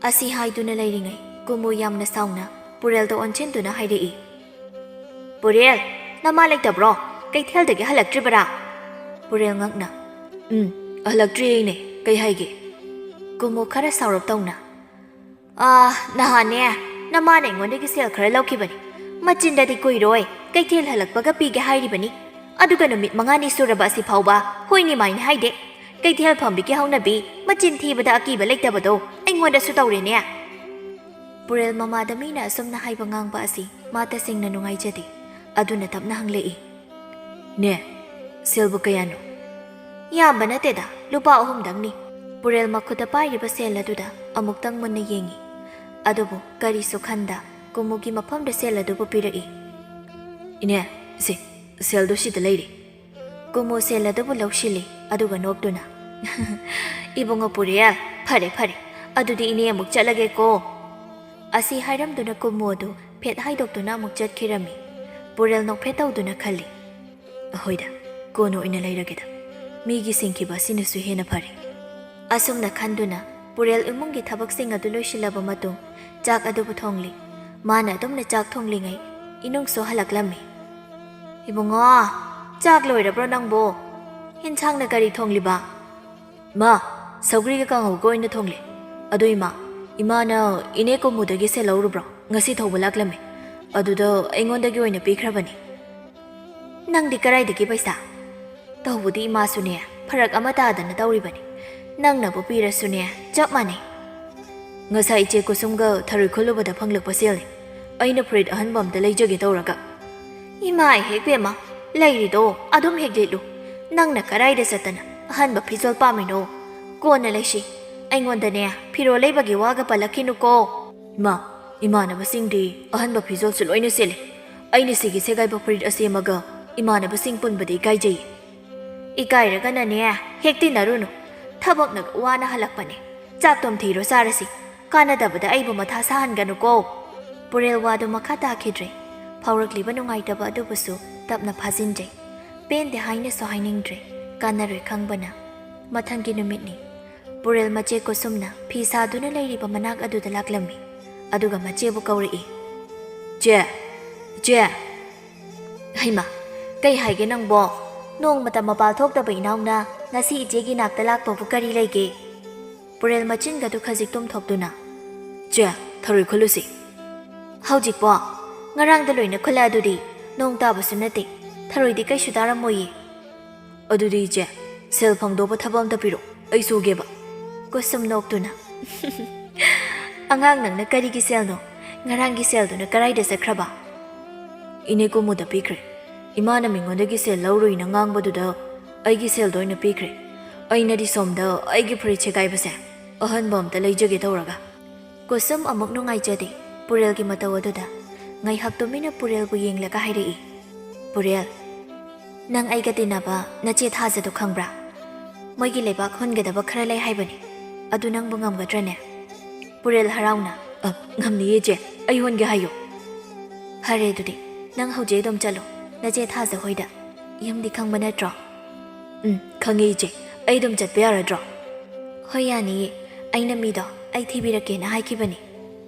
ꯑꯁꯤ ꯍꯥꯏꯗꯨꯅ ꯂꯩꯔꯤꯉꯩ ꯀꯨꯃꯨ ꯌꯥꯝꯅ ꯁꯥꯎꯅ ꯄꯨꯔꯦꯜꯗ ꯑꯣꯟꯁꯤꯟꯗꯨꯅ ꯍꯥꯏꯔꯛꯏ, "ꯄꯨꯔꯦꯜ, ꯅꯃꯥ ꯂꯩꯇꯕ꯭ꯔꯣ? ꯀꯩꯊꯦꯜꯗꯒꯤ ꯍꯜꯂꯛꯇ꯭ꯔꯤꯕꯔꯥ?" ꯄꯨꯔꯦꯜ ꯉꯛꯅ, "ꯎꯝ, ꯍꯜꯂꯛꯇ꯭ꯔꯤꯌꯦ ꯏꯅꯦ, ꯀꯩ ꯍꯥꯏꯒꯦ?" ꯀꯨꯃꯨ ꯈꯔ ꯁꯥꯎꯔꯞ ꯇꯧꯅ, "ꯑꯥ, ꯅꯍꯥꯟꯅꯦ ꯅꯃꯥꯅ ꯑꯩꯉꯣꯟꯗꯒꯤ ꯁꯦꯜ ꯈꯔ ꯂꯧꯈꯤꯕꯅꯤ꯫ ꯃꯆꯤꯟꯗꯗꯤ ꯀꯨꯏꯔꯣꯏ, ꯀꯩꯊꯦꯜ ꯍꯜꯂꯛꯄꯒ ꯄꯤꯒꯦ ꯍꯥꯏꯔꯤꯕꯅꯤ꯫ ꯑꯗꯨꯒ ꯅꯨꯃꯤꯠ ꯃꯉꯥꯅꯤ ꯁꯨꯔꯕ ꯑꯁꯤ ꯐꯥꯎꯕ ꯍꯣꯏꯅꯤ ꯃꯥꯏꯅꯤ ꯍꯥꯏꯗꯦ꯫ ꯀꯩꯊꯦꯜ ꯐꯝꯕꯤꯒꯤ ꯍꯧꯅꯕꯤ, ꯃꯆꯤꯟ ꯊꯤꯕꯗ ꯑꯀꯤꯕ ꯂꯩꯇꯕꯗꯣ ꯑꯩꯉꯣꯟꯗꯁꯨ ꯇꯧꯔꯦꯅꯦ꯫" ꯄꯨꯔꯦꯜ ꯃꯃꯥꯗ ꯃꯤꯅ ꯑꯁꯨꯝꯅ ꯍꯥꯏꯕ ꯉꯥꯡꯕ ꯑꯁꯤ ꯃꯥ ꯇꯁꯦꯡꯅ ꯅꯨꯡꯉꯥꯏꯖꯗꯦ꯫ ꯑꯗꯨꯅ ꯇꯞꯅ ꯍꯪꯂꯛꯏ, "ꯏꯅꯦ, ꯁꯦꯜꯕꯨ ꯀꯌꯥꯅꯣ?" "ꯌꯥꯝꯕ ꯅꯠꯇꯦꯗ, ꯂꯨꯄꯥ ꯑꯍꯨꯝꯗꯪꯅꯤ꯫" ꯄꯨꯔꯦꯜ ꯃꯈꯨꯠꯇ ꯄꯥꯏꯔꯤꯕ ꯁꯦꯜ ꯑꯗꯨꯗ ꯑꯃꯨꯛꯇꯪ ꯃꯨꯟꯅ ꯌꯦꯡꯉꯤ꯫ ꯑꯗꯨꯕꯨ ꯀꯔꯤꯁꯨ ꯈꯟꯗ ꯀꯨꯃꯨꯒꯤ ꯃꯐꯝꯗ ꯁꯦꯜ ꯑꯗꯨꯕꯨ ꯄꯤꯔꯛꯏ꯫ "ꯏꯅꯦ, ꯁꯤ, ꯁꯦꯜꯗꯨ ꯁꯤꯗ ꯂꯩꯔꯦ꯫" ꯀꯨꯃꯨ ꯁꯦꯜ ꯑꯗꯨꯕꯨ ꯂꯧꯁꯤꯜꯂꯤ, ꯑꯗꯨꯒ ꯅꯣꯛꯇꯨꯅ, "ꯏꯕꯨꯡꯉꯣ ꯄꯨꯔꯦꯜ, ꯐꯔꯦ ꯐꯔꯦ, ꯑꯗꯨꯗꯤ ꯏꯅꯦ ꯑꯃꯨꯛ ꯆꯠꯂꯒꯦꯀꯣ꯫" ꯑꯁꯤ ꯍꯥꯏꯔꯝꯗꯨꯅ ꯀꯨꯃꯨ ꯑꯗꯨ ꯐꯦꯠ ꯍꯥꯏꯗꯣꯛꯇꯨꯅ ꯑꯃꯨꯛ ꯆꯠꯈꯤꯔꯝꯃꯤ꯫ ꯄꯨꯔꯦꯜ ꯅꯣꯛꯐꯦꯠ ꯇꯧꯗꯨꯅ ꯈꯜꯂꯤ, "ꯑꯍꯣꯏꯗ, ꯀꯣꯟꯅ ꯑꯣꯏꯅ ꯂꯩꯔꯒꯦꯗ, ꯃꯤꯒꯤ ꯁꯤꯡꯈꯤꯕ ꯑꯁꯤꯅꯁꯨ ꯍꯦꯟꯅ ꯐꯔꯦ꯫" ꯑꯁꯨꯝꯅ ꯈꯟꯗꯨꯅ ꯄꯨꯔꯦꯜ ꯏꯃꯨꯡꯒꯤ ꯊꯕꯛꯁꯤꯡ ꯑꯗꯨ ꯂꯣꯏꯁꯤꯜꯂꯕ ꯃꯇꯨꯡ ꯆꯥꯛ ꯑꯗꯨꯕꯨ ꯊꯣꯡꯂꯤ꯫ ꯃꯥꯅ ꯑꯗꯨꯝꯅ ꯆꯥꯛ ꯊꯣꯡꯂꯤꯉꯩ ꯏꯅꯨꯡꯁꯨ ꯍꯜꯂꯛꯂꯝꯃꯤ꯫ "ꯏꯕꯨꯡꯉꯣ, ꯆꯥꯛ ꯂꯣꯏꯔꯕ꯭ꯔꯣ ꯅꯪꯕꯣ? ꯌꯦꯟꯁꯥꯡꯅ ꯀꯔꯤ ꯊꯣꯡꯂꯤꯕ?" "ꯃꯥ, ꯁꯧꯒ꯭ꯔꯤꯒ ꯀꯥꯡꯍꯧꯒ ꯑꯣꯏꯅ ꯊꯣꯡꯂꯦ꯫ ꯑꯗꯣ ꯏꯃꯥ, ꯏꯃꯥꯅ ꯏꯅꯦ ꯀꯨꯃꯨꯗꯒꯤ ꯁꯦꯜ ꯂꯧꯔꯨꯕ꯭ꯔꯣ? ꯉꯁꯤ ꯊꯧꯕ ꯂꯥꯛꯂꯝꯃꯦ꯫ ꯑꯗꯨꯗ ꯑꯩꯉꯣꯟꯗꯒꯤ ꯑꯣꯏꯅ ꯄꯤꯈ꯭ꯔꯕꯅꯤ꯫" "ꯅꯪꯗꯤ ꯀꯔꯥꯏꯗꯒꯤ ꯄꯩꯁꯥ?" "ꯇꯧꯕꯗꯤ ꯏꯃꯥꯁꯨꯅꯦ, ꯐꯔꯛ ꯑꯃ ꯇꯥꯗꯅ ꯇꯧꯔꯤꯕꯅꯤ꯫ ꯅꯪꯅꯕꯨ ꯄꯤꯔꯁꯨꯅꯦ, ꯆꯞ ꯃꯥꯟꯅꯩ꯫" "ꯉꯁꯥꯏ ꯏꯆꯦ ꯀꯨꯁꯨꯝꯒ ꯊꯔꯣꯏ ꯈꯨꯜꯂꯨꯕꯗ ꯐꯪꯂꯛꯄ ꯁꯦꯜꯅꯤ꯫ ꯑꯩꯅ ꯐꯨꯔꯤꯠ ꯑꯍꯟꯕ ꯑꯝꯇ ꯂꯩꯖꯒꯦ ꯇꯧꯔꯒ꯫" "ꯏꯃꯥ ꯏꯍꯦꯛ ꯕꯦꯝꯃ, ꯂꯩꯔꯤꯗꯣ ꯑꯗꯨꯝ ꯍꯦꯛ ꯂꯤꯠꯂꯨ꯫ ꯅꯪꯅ ꯀꯔꯥꯏꯗ ꯆꯠꯇꯅ ꯑꯍꯟꯕ ꯐꯤꯖꯣꯜ ꯄꯥꯝꯃꯤꯅꯣ? ꯀꯣꯟꯅ ꯂꯩꯁꯤ꯫ ꯑꯩꯉꯣꯟꯗꯅꯦ ꯐꯤꯔꯣꯜ ꯂꯩꯕꯒꯤ ꯋꯥꯒ ꯄꯜꯂꯛꯈꯤꯅꯨꯀꯣ꯫" "ꯏꯃꯥ, ꯏꯃꯥꯟꯅꯕꯁꯤꯡꯗꯤ ꯑꯍꯟꯕ ꯐꯤꯖꯣꯜꯁꯨ ꯂꯣꯏꯅ ꯁꯦꯠꯂꯤ꯫ ꯑꯩꯅ ꯁꯤꯒꯤ ꯁꯦꯒꯥꯏꯕ ꯐꯨꯔꯤꯠ ꯑꯁꯦꯝꯃꯒ ꯏꯃꯥꯟꯅꯕꯁꯤꯡ ꯄꯨꯟꯕꯗꯤ ꯏꯀꯥꯏꯖꯩ꯫" "ꯏꯀꯥꯏꯔꯒꯅꯅꯦ, ꯍꯦꯛ ꯇꯤꯟꯅꯔꯨꯅꯨ꯫ ꯊꯕꯛꯅꯒ ꯋꯥꯅ ꯍꯜꯂꯛꯄꯅꯦ꯫ ꯆꯥꯛꯇꯣꯝ ꯊꯤꯔꯣ ꯆꯥꯔꯁꯤ꯫ ꯀꯥꯟꯅꯗꯕꯗ ꯑꯩꯕꯨ ꯃꯊꯥ ꯁꯥꯍꯟꯒꯅꯨꯀꯣ꯫" ꯄꯨꯔꯦꯜ ꯋꯥꯗꯨ ꯃꯈꯥ ꯇꯥꯈꯤꯗ꯭ꯔꯦ꯫ ꯐꯥꯎꯔꯛꯂꯤꯕ ꯅꯨꯡꯉꯥꯏꯇꯕ ꯑꯗꯨꯕꯨꯁꯨ ꯇꯞꯅ ꯐꯥꯖꯤꯟꯖꯩ꯫ ꯄꯦꯟꯗꯦ ꯍꯥꯏꯅꯁꯨ ꯍꯥꯏꯅꯤꯡꯗ꯭ꯔꯦ꯫ ꯀꯥꯟꯅꯔꯣꯏ ꯈꯪꯕꯅ꯫ ꯃꯊꯪꯒꯤ ꯅꯨꯃꯤꯠꯅꯤ꯫ ꯄꯨꯔꯦꯜ ꯃꯆꯦ ꯀꯨꯁꯨꯝꯅ ꯐꯤ ꯁꯥꯗꯨꯅ ꯂꯩꯔꯤꯕ ꯃꯅꯥꯛ ꯑꯗꯨꯗ ꯂꯥꯛꯂꯝꯃꯤ꯫ ꯑꯗꯨꯒ ꯃꯆꯦꯕꯨ ꯀꯧꯔꯛꯏ꯫ "ꯆꯦ, ꯆꯦ!" "ꯍꯩꯃꯥ, ꯀꯩ ꯍꯥꯏꯒꯦ ꯅꯪꯕꯣ? ꯅꯣꯡꯃꯇ ꯃꯄꯥꯜ ꯊꯣꯛꯇꯕ ꯏꯅꯥꯎꯅ ꯉꯁꯤ ꯏꯆꯦꯒꯤ ꯅꯥꯛꯇ ꯂꯥꯛꯄꯕꯨ ꯀꯔꯤ ꯂꯩꯒꯦ?" ꯄꯨꯔꯦꯜ ꯃꯆꯤꯟꯒꯗꯨ ꯈꯖꯤꯛ ꯇꯨꯝꯊꯣꯛꯇꯨꯅ, "ꯆꯦ, ꯊꯔꯣꯏ ꯈꯨꯜꯂꯨꯁꯤ꯫" "ꯍꯧꯖꯤꯛꯄꯣ? ꯉꯔꯥꯡꯗ ꯂꯣꯏꯅ ꯈꯨꯜꯂꯛꯑꯗꯨꯗꯤ꯫ ꯅꯣꯡ ꯇꯥꯕꯁꯨ ꯅꯠꯇꯦ꯫ ꯊꯔꯣꯏꯗꯤ ꯀꯩꯁꯨ ꯇꯥꯔꯝꯃꯣꯏꯌꯦ꯫" "ꯑꯗꯨꯗꯤ ꯏꯆꯦ, ꯁꯦꯜ ꯐꯪꯗꯧꯕ ꯊꯕꯛ ꯑꯝꯇ ꯄꯤꯔꯣ, ꯑꯩ ꯁꯨꯒꯦꯕ꯫" ꯀꯨꯁꯨꯝ ꯅꯣꯛꯇꯨꯅ, "ꯑꯉꯥꯡ, ꯅꯪꯅ ꯀꯔꯤꯒꯤ ꯁꯦꯜꯅꯣ? ꯉꯔꯥꯡꯒꯤ ꯁꯦꯜꯗꯨꯅ ꯀꯔꯥꯏꯗ ꯆꯠꯈ꯭ꯔꯕ?" "ꯏꯅꯦ ꯀꯨꯃꯨꯗ ꯄꯤꯈ꯭ꯔꯦ꯫ ꯏꯃꯥꯅ ꯃꯤꯉꯣꯟꯗꯒꯤ ꯁꯦꯜ ꯂꯧꯔꯨꯏꯅ ꯉꯥꯡꯕꯗꯨꯗ ꯑꯩꯒꯤ ꯁꯦꯜꯗꯣ ꯑꯣꯏꯅ ꯄꯤꯈ꯭ꯔꯦ꯫ ꯑꯩꯅꯗꯤ ꯁꯣꯝꯗ ꯑꯩꯒꯤ ꯐꯨꯔꯤꯠ ꯁꯦꯒꯥꯏꯕꯁꯦ ꯑꯍꯟꯕ ꯑꯝꯇ ꯂꯩꯖꯒꯦ ꯇꯧꯔꯒ꯫" ꯀꯨꯁꯨꯝ ꯑꯃꯨꯛ ꯅꯨꯡꯉꯥꯏꯖꯗꯦ ꯄꯨꯔꯦꯜꯒꯤ ꯃꯇꯧ ꯑꯗꯨꯗ꯫ ꯉꯥꯏꯍꯥꯛ ꯇꯨꯃꯤꯟꯅ ꯄꯨꯔꯦꯜꯕꯨ ꯌꯦꯡꯂꯒ ꯍꯥꯏꯔꯛꯏ, "ꯄꯨꯔꯦꯜ, ꯅꯪ ꯑꯩꯒ ꯇꯤꯟꯅꯕ ꯅꯆꯦ ꯊꯥꯖꯗꯣ ꯈꯪꯕ꯭ꯔꯥ? ꯃꯣꯏꯒꯤ ꯂꯩꯕꯥꯛ ꯍꯨꯟꯒꯗꯕ ꯈꯔ ꯂꯩ ꯍꯥꯏꯕꯅꯤ꯫ ꯑꯗꯨ ꯅꯪꯕꯨ ꯉꯝꯒꯗ꯭ꯔꯅꯦ?" ꯄꯨꯔꯦꯜ ꯍꯔꯥꯎꯅ, "ꯑ, ꯉꯝꯅꯤꯌꯦ ꯏꯆꯦ, ꯑꯩ ꯍꯨꯟꯒꯦ ꯍꯥꯏꯌꯨ꯫" "ꯐꯔꯦ ꯑꯗꯨꯗꯤ, ꯅꯪ ꯍꯧꯖꯤꯛ ꯑꯗꯨꯝ ꯆꯠꯂꯣ, ꯅꯆꯦ ꯊꯥꯖ ꯍꯣꯏꯗ꯫ ꯌꯨꯝꯗꯤ ꯈꯪꯕ ꯅꯠꯇ꯭ꯔꯣ?" "ꯎꯝ, ꯈꯪꯉꯦ ꯏꯆꯦ, ꯑꯩ ꯑꯗꯨꯝ ꯆꯠꯄ ꯌꯥꯔꯗ꯭ꯔꯣ?" "ꯍꯣꯏ, ꯌꯥꯅꯤꯌꯦ, ꯑꯩꯅ ꯃꯤꯗꯣ ꯑꯩ ꯊꯤꯕꯤꯔꯛꯀꯦꯅ ꯍꯥꯏꯈꯤꯕꯅꯤ꯫"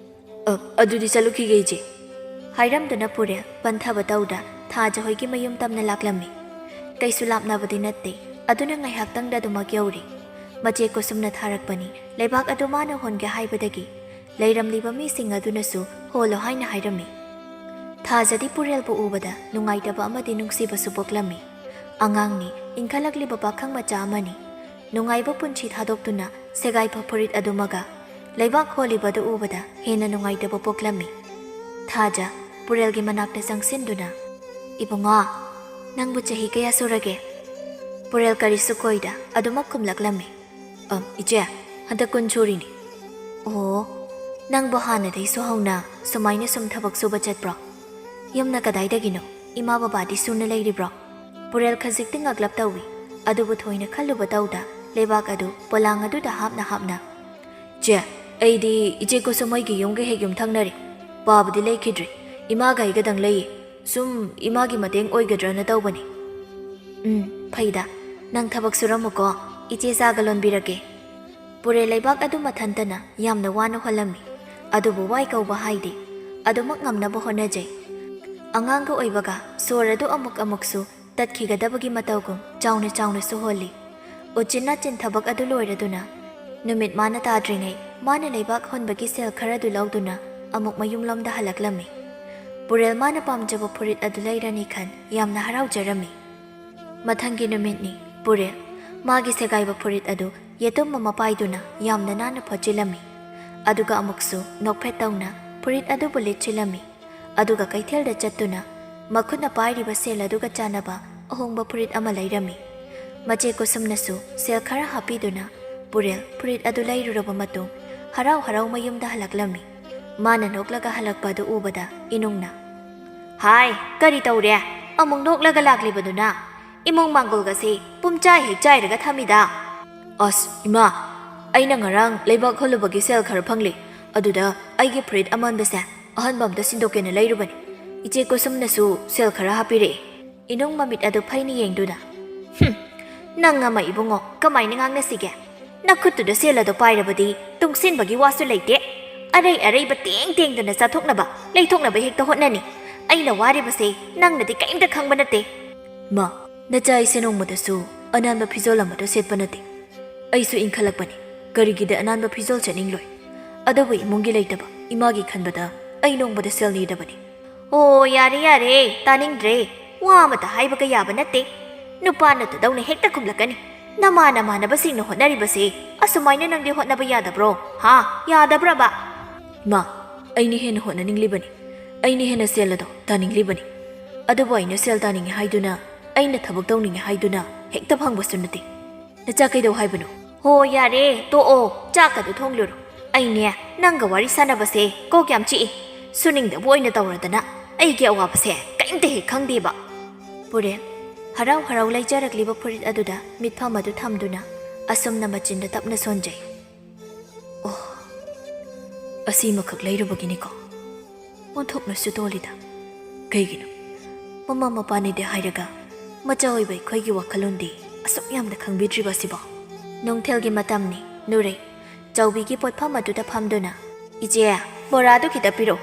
"ꯑ, ꯑꯗꯨꯗꯤ ꯆꯠꯂꯨꯈꯤꯒꯦ ꯏꯆꯦ꯫" ꯍꯥꯏꯔꯝꯗꯨꯅ ꯄꯨꯔꯦꯜ ꯄꯟꯊꯕ ꯇꯧꯗ ꯊꯥꯖ ꯍꯣꯏꯒꯤ ꯃꯌꯨꯝ ꯇꯝꯅ ꯂꯥꯛꯂꯝꯃꯤ꯫ ꯀꯩꯁꯨ ꯂꯥꯞꯅꯕꯗꯤ ꯅꯠꯇꯦ, ꯑꯗꯨꯅ ꯉꯥꯏꯍꯥꯛꯇꯪꯗ ꯑꯗꯨꯃꯛ ꯌꯧꯔꯦ꯫ ꯃꯆꯦ ꯀꯨꯁꯨꯝꯅ ꯊꯥꯔꯛꯄꯅꯤ, ꯂꯩꯕꯥꯛ ꯑꯗꯨ ꯃꯥꯅ ꯍꯣꯟꯒꯦ ꯍꯥꯏꯕꯗꯒꯤ ꯂꯩꯔꯝꯂꯤꯕ ꯃꯤꯁꯤꯡ ꯑꯗꯨꯅꯁꯨ ꯍꯣꯜꯂꯣ ꯍꯥꯏꯅ ꯍꯥꯏꯔꯝꯃꯤ꯫ ꯊꯥꯖꯗꯤ ꯄꯨꯔꯦꯜꯕꯨ ꯎꯕꯗ ꯅꯨꯡꯉꯥꯏꯇꯕ ꯑꯃꯗꯤ ꯅꯨꯡꯁꯤꯕꯁꯨ ꯄꯣꯛꯂꯝꯃꯤ꯫ ꯑꯉꯥꯡꯅꯤ, ꯏꯟꯈꯠꯂꯛꯂꯤꯕ ꯄꯥꯈꯪ ꯃꯆꯥ ꯑꯃꯅꯤ꯫ ꯅꯨꯡꯉꯥꯏꯕ ꯄꯨꯟꯁꯤ ꯊꯥꯗꯣꯛꯇꯨꯅ ꯁꯦꯒꯥꯏꯕ ꯐꯨꯔꯤꯠ ꯑꯗꯨꯃꯒ ꯂꯩꯕꯥꯛ ꯍꯣꯜꯂꯤꯕꯗꯨ ꯎꯕꯗ ꯍꯦꯟꯅ ꯅꯨꯡꯉꯥꯏꯇꯕ ꯄꯣꯛꯂꯝꯃꯤ꯫ ꯊꯥꯖ ꯄꯨꯔꯦꯜꯒꯤ ꯃꯅꯥꯛꯇ ꯆꯪꯁꯤꯟꯗꯨꯅ, "ꯏꯕꯨꯡꯉꯣ, ꯅꯪꯕꯨ ꯆꯍꯤ ꯀꯌꯥ ꯁꯨꯔꯒꯦ?" ꯄꯨꯔꯦꯜ ꯀꯔꯤꯁꯨ ꯀꯣꯏꯗ ꯑꯗꯨꯃꯛ ꯈꯨꯝꯂꯛꯂꯝꯃꯤ꯫ "ꯑꯝ, ꯏꯆꯦ, ꯍꯟꯗꯛ ꯀꯨꯟ ꯁꯨꯔꯤꯅꯤ꯫" "ꯑꯣ, ꯅꯪꯕꯨ ꯍꯥꯟꯅꯗꯩꯁꯨ ꯍꯧꯅ ꯁꯨꯃꯥꯏꯅ ꯁꯨꯝ ꯊꯕꯛ ꯁꯨꯕ ꯆꯠꯄ꯭ꯔꯣ? ꯌꯨꯝꯅ ꯀꯗꯥꯏꯗꯒꯤꯅꯣ? ꯏꯃꯥ ꯕꯕꯥꯗꯤ ꯁꯨꯅ ꯂꯩꯔꯤꯕ꯭ꯔꯣ?" ꯄꯨꯔꯦꯜ ꯈꯖꯤꯛꯇꯤ ꯉꯛꯂꯞ ꯇꯧꯏ, ꯑꯗꯨꯕꯨ ꯊꯣꯏꯅ ꯈꯜꯂꯨꯕ ꯇꯧꯗ ꯂꯩꯕꯥꯛ ꯑꯗꯨ ꯄꯣꯂꯥꯡ ꯑꯗꯨꯗ ꯍꯥꯞꯅ ꯍꯥꯞꯅ, "ꯆꯦ, ꯑꯩꯗꯤ ꯏꯆꯦ ꯀꯨꯁꯨꯝ ꯍꯣꯏꯒꯤ ꯌꯨꯝꯒ ꯍꯦꯛ ꯌꯨꯝꯊꯪꯅꯔꯦ꯫ ꯄꯥꯕꯗꯤ ꯂꯩꯈꯤꯗ꯭ꯔꯦ, ꯏꯃꯥꯒ ꯑꯩꯒꯗꯪ ꯂꯩꯌꯦ꯫ ꯁꯨꯝ ꯏꯃꯥꯒꯤ ꯃꯇꯦꯡ ꯑꯣꯏꯒꯗ꯭ꯔꯅ ꯇꯧꯕꯅꯤ꯫" "ꯎꯝ, ꯐꯩꯗ, ꯅꯪ ꯊꯕꯛ ꯁꯨꯔꯝꯃꯨꯀꯣ, ꯏꯆꯦ ꯆꯥꯒ ꯂꯣꯟꯕꯤꯔꯒꯦ꯫" ꯄꯨꯔꯦꯜ ꯂꯩꯕꯥꯛ ꯑꯗꯨ ꯃꯊꯟꯇꯅ ꯌꯥꯝꯅ ꯋꯥꯅ ꯍꯣꯜꯂꯝꯃꯤ꯫ ꯑꯗꯨꯕꯨ ꯋꯥꯏ ꯀꯧꯕ ꯍꯥꯏꯗꯦ, ꯑꯗꯨꯃꯛ ꯉꯝꯅꯕ ꯍꯣꯠꯅꯖꯩ꯫ ꯑꯉꯥꯡꯒ ꯑꯣꯏꯕꯒ ꯁꯣꯔ ꯑꯗꯨ ꯑꯃꯨꯛ ꯑꯃꯨꯛꯁꯨ ꯇꯠꯈꯤꯒꯗꯕꯒꯤ ꯃꯇꯧꯒꯨꯝ ꯆꯥꯎꯅ ꯆꯥꯎꯅꯁꯨ ꯍꯣꯜꯂꯤ꯫ ꯎꯆꯤꯟ ꯅꯥꯆꯤꯟ ꯊꯕꯛ ꯑꯗꯨ ꯂꯣꯏꯔꯗꯨꯅ ꯅꯨꯃꯤꯠ ꯃꯥꯅ ꯇꯥꯗ꯭ꯔꯤꯉꯩ ꯃꯥꯅ ꯂꯩꯕꯥꯛ ꯍꯣꯟꯕꯒꯤ ꯁꯦꯜ ꯈꯔꯗꯨ ꯂꯧꯗꯨꯅ ꯑꯃꯨꯛ ꯃꯌꯨꯝꯂꯣꯝꯗ ꯍꯜꯂꯛꯂꯝꯃꯤ꯫ ꯄꯨꯔꯦꯜ ꯃꯥꯅ ꯄꯥꯝꯖꯕ ꯐꯨꯔꯤꯠ ꯑꯗꯨ ꯂꯩꯔꯅꯤ ꯈꯟ ꯌꯥꯝꯅ ꯍꯔꯥꯎꯖꯔꯝꯃꯤ꯫ ꯃꯊꯪꯒꯤ ꯅꯨꯃꯤꯠꯅꯤ꯫ ꯄꯨꯔꯦꯜ ꯃꯥꯒꯤ ꯁꯦꯒꯥꯏꯕ ꯐꯨꯔꯤꯠ ꯑꯗꯨ ꯌꯦꯇꯨꯝ ꯑꯃ ꯄꯥꯏꯗꯨꯅ ꯌꯥꯝꯅ ꯅꯥꯟꯅ ꯐꯣꯠꯆꯤꯜꯂꯝꯃꯤ꯫ ꯑꯗꯨꯒ ꯑꯃꯨꯛꯁꯨ ꯅꯣꯛꯐꯦꯠ ꯇꯧꯅ ꯐꯨꯔꯤꯠ ꯑꯗꯨꯕꯨ ꯂꯤꯠꯁꯤꯜꯂꯝꯃꯤ꯫ ꯑꯗꯨꯒ ꯀꯩꯊꯦꯜꯗ ꯆꯠꯇꯨꯅ ꯃꯈꯨꯠꯅ ꯄꯥꯏꯔꯤꯕ ꯁꯦꯜ ꯑꯗꯨꯒ ꯆꯥꯟꯅꯕ ꯑꯍꯣꯡꯕ ꯐꯨꯔꯤꯠ ꯑꯃ ꯂꯩꯔꯝꯃꯤ꯫ ꯃꯆꯦ ꯀꯨꯁꯨꯝꯅꯁꯨ ꯁꯦꯜ ꯈꯔ ꯍꯥꯞꯄꯤꯗꯨꯅ ꯄꯨꯔꯦꯜ ꯐꯨꯔꯤꯠ ꯑꯗꯨ ꯂꯩꯔꯨꯔꯕ ꯃꯇꯨꯡ ꯍꯔꯥꯎ ꯍꯔꯥꯎ ꯃꯌꯨꯝꯗ ꯍꯜꯂꯛꯂꯝꯃꯤ꯫ ꯃꯥꯅ ꯅꯣꯛꯂꯒ ꯍꯜꯂꯛꯄ ꯑꯗꯨ ꯎꯕꯗ ꯏꯅꯨꯡꯅ, "ꯍꯥꯏ, ꯀꯔꯤ ꯇꯧꯔꯦ? ꯑꯃꯨꯛ ꯅꯣꯛꯂꯒ ꯂꯥꯛꯂꯤꯕꯗꯨꯅ? ꯏꯃꯨꯡ ꯃꯥꯡꯒꯣꯜꯒꯁꯦ ꯄꯨꯝꯆꯥꯏ ꯍꯦꯛ ꯆꯥꯏꯔꯒ ꯊꯝꯃꯤꯗ꯫" "ꯑꯁ, ꯏꯃꯥ, ꯑꯩꯅ ꯉꯔꯥꯡ ꯂꯩꯕꯥꯛ ꯍꯣꯜꯂꯨꯕꯒꯤ ꯁꯦꯜ ꯈꯔ ꯐꯪꯂꯦ꯫ ꯑꯗꯨꯗ ꯑꯩꯒꯤ ꯐꯨꯔꯤꯠ ꯑꯃꯟꯕꯁꯦ ꯑꯍꯟꯕ ꯑꯝꯇ ꯁꯤꯟꯗꯣꯛꯀꯦꯅ ꯂꯩꯔꯨꯕꯅꯤ꯫ ꯏꯆꯦ ꯀꯨꯁꯨꯝꯅꯁꯨ ꯁꯦꯜ ꯈꯔ ꯍꯥꯞꯄꯤꯔꯛꯑꯦ꯫" ꯏꯅꯨꯡ ꯃꯃꯤꯠ ꯑꯗꯨ ꯐꯩꯅ ꯌꯦꯡꯗꯨꯅ, "ꯍꯨꯝ, ꯅꯪ ꯑꯃ ꯏꯕꯨꯡꯉꯣ, ꯀꯃꯥꯏꯅ ꯉꯥꯡꯅꯁꯤꯒꯦ? ꯅꯈꯨꯠꯇꯨꯗ ꯁꯦꯜ ꯑꯗꯨ ꯄꯥꯏꯔꯕꯗꯤ ꯇꯨꯡꯁꯤꯟꯕꯒꯤ ꯋꯥꯁꯨ ꯂꯩꯇꯦ꯫ ꯑꯔꯩ ꯑꯔꯩꯕ ꯇꯦꯡ ꯇꯦꯡꯗꯨꯅ ꯆꯥꯊꯣꯛꯅꯕ, ꯂꯩꯊꯣꯛꯅꯕ ꯍꯦꯛꯇ ꯍꯣꯠꯅꯅꯤ꯫ ꯑꯩꯅ ꯋꯥꯔꯤꯕꯁꯦ ꯅꯪꯅꯗꯤ ꯀꯔꯤꯝꯇ ꯈꯪꯕ ꯅꯠꯇꯦ꯫" "ꯃꯥ, ꯅꯆꯥ ꯑꯩꯁꯦ ꯅꯣꯡꯃꯗꯁꯨ ꯑꯅꯥꯟꯕ ꯐꯤꯖꯣꯜ ꯑꯃꯗ ꯁꯦꯠꯄ ꯅꯠꯇꯦ꯫ ꯑꯩꯁꯨ ꯏꯟꯈꯠꯂꯛꯄꯅꯤ, ꯀꯔꯤꯒꯤꯗꯤ ꯑꯅꯥꯟꯕ ꯐꯤꯖꯣꯜ ꯁꯦꯠꯅꯤꯡꯂꯣꯏ? ꯑꯗꯨꯕꯨ ꯏꯃꯨꯡꯒꯤ ꯂꯩꯇꯕ ꯏꯃꯥꯒꯤ ꯈꯟꯕꯗ ꯑꯩ ꯅꯣꯡꯃꯗ ꯁꯦꯜ ꯅꯤꯗꯕꯅꯤ꯫" "ꯑꯣ, ꯌꯥꯔꯦ, ꯌꯥꯔꯦ, ꯇꯥꯅꯤꯡꯗ꯭ꯔꯦ꯫ ꯋꯥ ꯑꯃꯇ ꯍꯥꯏꯕꯒ ꯌꯥꯕ ꯅꯠꯇꯦ꯫ ꯅꯨꯄꯥ ꯅꯠꯇꯗꯧꯅ ꯍꯦꯛꯇ ꯈꯨꯝꯂꯛꯀꯅꯤ꯫ ꯅꯃꯥ ꯅꯃꯥꯟꯅꯕꯁꯤꯡꯅ ꯍꯣꯠꯅꯔꯤꯕꯁꯦ ꯑꯁꯨꯃꯥꯏꯅ ꯅꯪꯗꯤ ꯍꯣꯠꯅꯕ ꯌꯥꯗꯕ꯭ꯔꯣ? ꯍꯥ? ꯌꯥꯗꯕ꯭ꯔꯕ?" "ꯏꯃꯥ, ꯑꯩꯅ ꯍꯦꯟꯅ ꯍꯣꯠꯅꯅꯤꯡꯂꯤꯕꯅꯤ꯫ ꯑꯩꯅ ꯍꯦꯟꯅ ꯁꯦꯜ ꯑꯗꯣ ꯇꯥꯅꯤꯡꯂꯤꯕꯅꯤ꯫ ꯑꯗꯨꯕꯨ ꯑꯩꯅ ꯁꯦꯜ ꯇꯥꯅꯤꯡꯉꯤ ꯍꯥꯏꯗꯨꯅ, ꯑꯩꯅ ꯊꯕꯛ ꯇꯧꯅꯤꯡꯉꯤ ꯍꯥꯏꯗꯨꯅ ꯍꯦꯛꯇ ꯐꯪꯕꯁꯨ ꯅꯠꯇꯦ꯫ ꯅꯆꯥ ꯀꯩꯗꯧ ꯍꯥꯏꯕꯅꯣ?" "ꯍꯣ, ꯌꯥꯔꯦ, ꯇꯣꯛꯑꯣ, ꯆꯥꯛꯀꯗꯣ ꯊꯣꯡꯂꯨꯔꯣ꯫ ꯑꯩꯅꯦ, ꯅꯪꯒ ꯋꯥꯔꯤ ꯁꯥꯟꯅꯕꯁꯦ ꯀꯣꯛ ꯌꯥꯝ ꯆꯤꯛꯏ꯫ ꯁꯨꯅꯤꯡꯗꯕ ꯑꯣꯏꯅ ꯇꯧꯔꯗꯅ ꯑꯩꯒꯤ ꯑꯋꯥꯕꯁꯦ ꯀꯔꯤꯝꯇ ꯍꯦꯛ ꯈꯪꯗꯦꯕ꯫" ꯄꯨꯔꯦꯜ ꯍꯔꯥꯎ ꯍꯔꯥꯎ ꯂꯩꯖꯔꯛꯂꯤꯕ ꯐꯨꯔꯤꯠ ꯑꯗꯨꯗ ꯃꯤꯠꯐꯝ ꯑꯗꯨ ꯊꯝꯗꯨꯅ ꯑꯁꯨꯝꯅ ꯃꯆꯤꯟꯗ ꯇꯞꯅ ꯁꯣꯟꯖꯩ꯫ "ꯑꯣ, ꯑꯁꯤꯃꯈꯛ ꯂꯩꯔꯨꯕꯒꯤꯅꯤꯀꯣ ꯑꯣꯟꯊꯣꯛꯅꯁꯨ ꯇꯣꯜꯂꯤꯗ꯫ ꯀꯩꯒꯤꯅꯣ? ꯃꯃꯥ ꯃꯄꯥꯅꯤꯗꯤ ꯍꯥꯏꯔꯒ ꯃꯆꯥ ꯑꯣꯏꯕ ꯑꯩꯈꯣꯏꯒꯤ ꯋꯥꯈꯜꯂꯣꯟꯗꯤ ꯑꯁꯨꯛ ꯌꯥꯝꯅ ꯈꯪꯕꯤꯗ꯭ꯔꯤꯕ ꯑꯁꯤꯕꯣ?" ꯅꯨꯡꯊꯤꯜꯒꯤ ꯃꯇꯝꯅꯤ, ꯅꯨꯔꯩ꯫ ꯆꯥꯎꯕꯤꯒꯤ ꯄꯣꯠꯐꯝ ꯑꯗꯨꯗ ꯐꯝꯗꯨꯅ, "ꯏꯆꯦ, ꯕꯣꯔꯥꯗꯨ ꯈꯤꯇ ꯄꯤꯔꯛꯎ꯫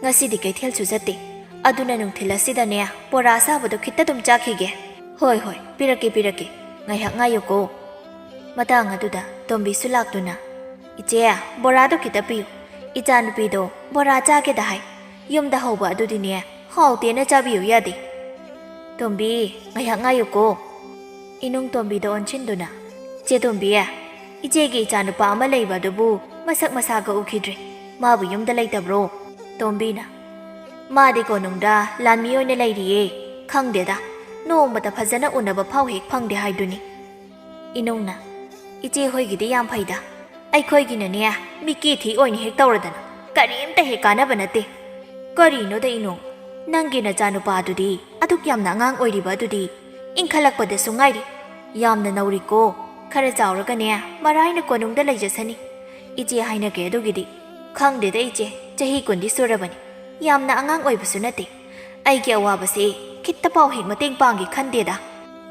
ꯉꯁꯤꯗꯤ ꯀꯩꯊꯦꯜꯁꯨ ꯆꯠꯇꯦ꯫ ꯑꯗꯨꯅ ꯅꯨꯡꯊꯤꯜ ꯑꯁꯤꯗꯅꯦ ꯕꯣꯔꯥ ꯑꯁꯥꯕꯗꯨ ꯈꯤꯇ ꯑꯗꯨꯝ ꯆꯥꯈꯤꯒꯦ꯫" "ꯍꯣꯏ, ꯍꯣꯏ, ꯄꯤꯔꯛꯀꯦ, ꯄꯤꯔꯛꯀꯦ꯫ ꯉꯥꯏꯍꯥꯛ ꯉꯥꯏꯌꯨꯀꯣ꯫" ꯃꯇꯥꯡ ꯑꯗꯨꯗ ꯇꯣꯝꯕꯤꯁꯨ ꯂꯥꯛꯇꯨꯅ, "ꯏꯆꯦ, ꯕꯣꯔꯥꯗꯨ ꯈꯤꯇ ꯄꯤꯌꯨ꯫ ꯏꯆꯥꯅꯨꯄꯤꯗꯣ ꯕꯣꯔꯥ ꯆꯥꯒꯦꯗ ꯍꯥꯏ꯫ ꯌꯨꯝꯗ ꯍꯧꯕ ꯑꯗꯨꯗꯤꯅꯦ ꯍꯥꯎꯇꯦꯅ ꯆꯥꯕꯤꯌꯨ ꯌꯥꯗꯦ꯫" "ꯇꯣꯝꯕꯤ, ꯉꯥꯏꯍꯥꯛ ꯉꯥꯏꯌꯨꯀꯣ꯫" ꯏꯅꯨꯡ ꯇꯣꯝꯕꯤꯗ ꯑꯣꯟꯁꯤꯟꯗꯨꯅ, "ꯆꯦ ꯇꯣꯝꯕꯤ, ꯏꯆꯦꯒꯤ ꯏꯆꯥꯅꯨꯄꯥ ꯑꯃ ꯂꯩꯕ ꯑꯗꯨꯕꯨ ꯃꯁꯛ ꯃꯁꯥꯒ ꯎꯈꯤꯗ꯭ꯔꯦ꯫ ꯃꯥꯕꯨ ꯌꯨꯝꯗ ꯂꯩꯇꯕ꯭ꯔꯣ? ꯇꯣꯝꯕꯤꯅ, ꯃꯥꯗꯤ ꯀꯣꯅꯨꯡꯗ ꯂꯥꯟꯃꯤ ꯑꯣꯏꯅ ꯂꯩꯔꯤꯌꯦ꯫ ꯈꯪꯗꯦꯗ, ꯅꯣꯡꯃꯇ ꯐꯖꯅ ꯎꯅꯕ ꯐꯥꯎ ꯍꯦꯛ ꯐꯪꯗꯦ ꯍꯥꯏꯗꯨꯅꯤ꯫ ꯏꯅꯨꯡꯅ, ꯏꯆꯦ ꯍꯣꯏꯒꯤꯗꯤ ꯌꯥꯝ ꯐꯩꯗ, ꯑꯩꯈꯣꯏꯒꯤꯅꯅꯦ, ꯃꯤꯀꯤ ꯊꯤ ꯑꯣꯏꯅ ꯍꯦꯛ ꯇꯧꯔꯗꯅ ꯀꯔꯤꯝꯇ ꯍꯦꯛ ꯀꯥꯟꯅꯕ ꯅꯠꯇꯦ꯫ ꯀꯔꯤꯅꯣꯗ ꯏꯅꯨꯡ, ꯅꯪꯒꯤ ꯅꯆꯥꯅꯨꯄꯥꯗꯨꯗꯤ ꯑꯗꯨꯛ ꯌꯥꯝꯅ ꯑꯉꯥꯡ ꯑꯣꯏꯔꯤꯕ ꯑꯗꯨꯗꯤ ꯏꯟꯈꯠꯂꯛꯄꯗꯁꯨ ꯉꯥꯏꯔꯤ꯫ ꯌꯥꯝꯅ ꯅꯧꯔꯤꯀꯣ꯫ ꯈꯔ ꯆꯥꯎꯔꯒꯅꯦ, ꯃꯔꯥꯏꯅ ꯀꯣꯅꯨꯡꯗ ꯂꯩꯖꯁꯅꯤ꯫ ꯏꯆꯦ ꯍꯥꯏꯅꯒꯦ ꯑꯗꯨꯒꯤꯗꯤ꯫ ꯈꯪꯗꯦꯗ ꯏꯆꯦ, ꯆꯍꯤ ꯀꯨꯟꯗꯤ ꯁꯨꯔꯕꯅꯤ꯫ ꯌꯥꯝꯅ ꯑꯉꯥꯡ ꯑꯣꯏꯕꯁꯨ ꯅꯠꯇꯦ꯫ ꯑꯩꯒꯤ ꯑꯋꯥꯕꯁꯦ ꯈꯤꯠꯇ ꯄꯥꯎ ꯍꯦꯛ ꯃꯇꯦꯡ ꯄꯥꯡꯒꯦ ꯈꯟꯗꯦꯗ꯫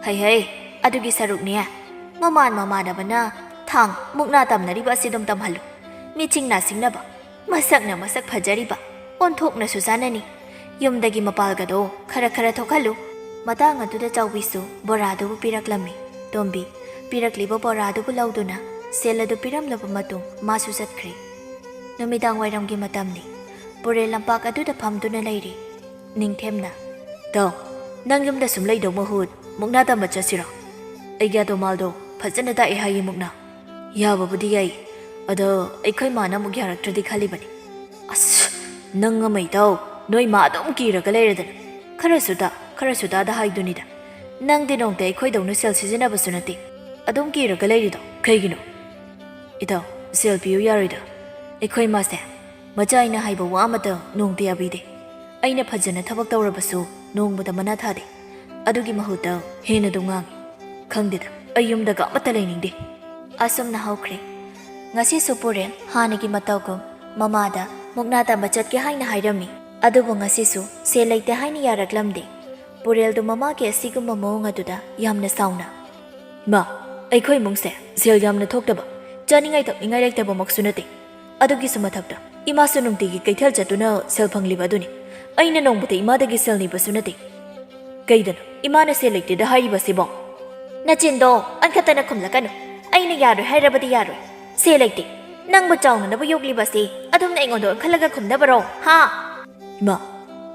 ꯍꯩ ꯍꯩ, ꯑꯗꯨꯒꯤ ꯁꯔꯨꯛꯅꯦ, ꯃꯃꯥꯟ ꯃꯃꯥꯟꯅꯕꯅ ꯊꯥꯡ ꯃꯨꯛꯅꯥ ꯇꯝꯅꯔꯤꯕ ꯑꯁꯤ ꯑꯗꯨꯝ ꯇꯝꯍꯜꯂꯨ꯫ ꯃꯤꯆꯤꯡ ꯅꯥꯁꯤꯡꯅꯕ꯫ ꯃꯁꯛꯅ ꯃꯁꯛ ꯐꯖꯔꯤꯕ, ꯑꯣꯟꯊꯣꯛꯅꯁꯨ ꯆꯥꯅꯅꯤ꯫ ꯌꯨꯝꯗꯒꯤ ꯃꯄꯥꯜꯒꯗꯣ ꯈꯔ ꯈꯔ ꯊꯣꯛꯍꯜꯂꯨ꯫ ꯃꯇꯥꯡ ꯑꯗꯨꯗ ꯆꯥꯎꯕꯤꯁꯨ ꯕꯣꯔꯥꯗꯨꯕꯨ ꯄꯤꯔꯛꯂꯝꯃꯤ꯫ ꯇꯣꯝꯕꯤ ꯄꯤꯔꯛꯂꯤꯕ ꯕꯣꯔꯥꯗꯨꯕꯨ ꯂꯧꯗꯨꯅ ꯁꯦꯜ ꯑꯗꯨ ꯄꯤꯔꯝꯂꯕ ꯃꯇꯨꯡ ꯃꯥꯁꯨ ꯆꯠꯈ꯭ꯔꯦ꯫ ꯅꯨꯃꯤꯗꯥꯡ ꯋꯥꯏꯔꯝꯒꯤ ꯃꯇꯝꯅꯤ꯫ ꯄꯨꯔꯦꯜ ꯂꯝꯄꯥꯛ ꯑꯗꯨꯗ ꯐꯝꯗꯨꯅ ꯂꯩꯔꯤ꯫ ꯅꯤꯡꯊꯦꯝꯅ, "ꯇꯧ, ꯅꯪ ꯌꯨꯝꯗ ꯁꯨꯝ ꯂꯩꯗꯧ ꯃꯍꯨꯠ ꯃꯨꯛꯅꯥ ꯇꯝꯕ ꯆꯠꯁꯤꯔꯣ? ꯑꯩꯒꯤ ꯑꯇꯣꯃꯥꯜꯗꯣ ꯐꯖꯅ ꯇꯥꯛꯑꯦ ꯍꯥꯏꯌꯦ ꯃꯨꯛꯅꯥ꯫ ꯌꯥꯕꯕꯨꯗꯤ ꯌꯥꯏ, ꯑꯗꯣ ꯑꯩꯈꯣꯏ ꯃꯥꯅ ꯑꯃꯨꯛ ꯌꯥꯔꯛꯇ꯭ꯔꯗꯤ ꯈꯜꯂꯤꯕꯅꯤ꯫" "ꯑꯁ, ꯅꯪ ꯑꯃ ꯏꯇꯥꯎ, ꯅꯣꯏ ꯃꯥ ꯑꯗꯨꯝ ꯀꯤꯔꯒ ꯂꯩꯔꯗꯅ꯫ ꯈꯔꯁꯨ ꯇꯥ, ꯈꯔꯁꯨ ꯇꯥꯗ ꯍꯥꯏꯗꯨꯅꯤꯗ꯫ ꯅꯪꯗꯤ ꯅꯣꯡꯇ ꯑꯩꯈꯣꯏꯗꯧꯅ ꯁꯦꯜ ꯁꯤꯖꯤꯟꯅꯕꯁꯨ ꯅꯠꯇꯦ꯫ ꯑꯗꯨꯝ ꯀꯤꯔꯒ ꯂꯩꯔꯤꯗꯣ ꯀꯩꯒꯤꯅꯣ?" "ꯏꯇꯥꯎ, ꯁꯦꯜ ꯄꯤꯌꯨ ꯌꯥꯔꯣꯏꯗ꯫ ꯑꯩꯈꯣꯏ ꯃꯥꯁꯦ ꯃꯆꯥ ꯑꯩꯅ ꯍꯥꯏꯕ ꯋꯥ ꯑꯃꯇ ꯅꯣꯡꯇ ꯌꯥꯕꯤꯗꯦ꯫ ꯑꯩꯅ ꯐꯖꯅ ꯊꯕꯛ ꯇꯧꯔꯕꯁꯨ ꯅꯣꯡꯃꯇ ꯃꯅꯥ ꯊꯥꯗꯦ꯫ ꯑꯗꯨꯒꯤ ꯃꯍꯨꯠꯇ ꯍꯦꯟꯅ ꯑꯗꯨꯝ ꯉꯥꯡꯉꯤ꯫ ꯈꯪꯗꯦꯗ, ꯑꯩ ꯌꯨꯝꯗꯒ ꯑꯃꯠꯇ ꯂꯩꯅꯤꯡꯗꯦ꯫" ꯑꯁꯨꯝꯅ ꯍꯧꯈ꯭ꯔꯦ꯫ ꯉꯁꯤꯁꯨ ꯄꯨꯔꯦꯜ ꯍꯥꯟꯅꯒꯤ ꯃꯇꯧꯒꯨꯝ ꯃꯃꯥꯗ ꯃꯨꯛꯅꯥ ꯇꯝꯕ ꯆꯠꯀꯦ ꯍꯥꯏꯅ ꯍꯥꯏꯔꯝꯃꯤ꯫ ꯑꯗꯨꯕꯨ ꯉꯁꯤꯁꯨ ꯁꯦꯜ ꯂꯩꯇꯦ ꯍꯥꯏꯅ ꯌꯥꯔꯛꯂꯝꯗꯦ꯫ ꯄꯨꯔꯦꯜꯗꯨ ꯃꯃꯥꯒꯤ ꯑꯁꯤꯒꯨꯝꯕ ꯃꯑꯣꯡ ꯑꯗꯨꯗ ꯌꯥꯝꯅ ꯁꯥꯎꯅ, "ꯏꯃꯥ, ꯑꯩꯈꯣꯏ ꯏꯃꯨꯡꯁꯦ ꯁꯦꯜ ꯌꯥꯝꯅ ꯊꯣꯛꯇꯕ, ꯆꯥꯅꯤꯡꯉꯥꯏ ꯊꯛꯅꯤꯡꯉꯥꯏ ꯂꯩꯇꯕꯃꯛꯁꯨ ꯅꯠꯇꯦ꯫ ꯑꯗꯨꯒꯤꯁꯨ ꯃꯊꯛꯇ ꯏꯃꯥꯁꯨ ꯅꯨꯡꯇꯤꯒꯤ ꯀꯩꯊꯦꯜ ꯆꯠꯇꯨꯅ ꯁꯦꯜ ꯐꯪꯂꯤꯕ ꯑꯗꯨꯅꯤ꯫ ꯑꯩꯅ ꯅꯣꯡꯃꯇ ꯏꯃꯥꯗꯒꯤ ꯁꯦꯜ ꯅꯤꯕꯁꯨ ꯅꯠꯇꯦ꯫" "ꯀꯩꯗꯅꯣ ꯏꯃꯥꯅ ꯁꯦꯜ ꯂꯩꯇꯦꯗ ꯍꯥꯏꯔꯤꯕꯁꯤꯕꯣ?" "ꯅꯆꯤꯟꯗꯣ ꯑꯣꯟꯈꯠꯇꯅ ꯈꯨꯝꯂꯛꯀꯅꯨ꯫ ꯑꯩꯅ ꯌꯥꯔꯣꯏ ꯍꯥꯏꯔꯕꯗꯤ ꯌꯥꯔꯣꯏ꯫ ꯁꯦꯜ ꯂꯩꯇꯦ꯫ ꯅꯪꯕꯨ ꯆꯥꯎꯅꯅꯕ ꯌꯣꯛꯂꯤꯕꯁꯤ ꯑꯗꯨꯝꯅ ꯑꯩꯉꯣꯟꯗ ꯑꯣꯟꯈꯠꯂꯒ ꯈꯨꯝꯅꯕꯔꯣ, ꯍꯥ?" "ꯏꯃꯥ,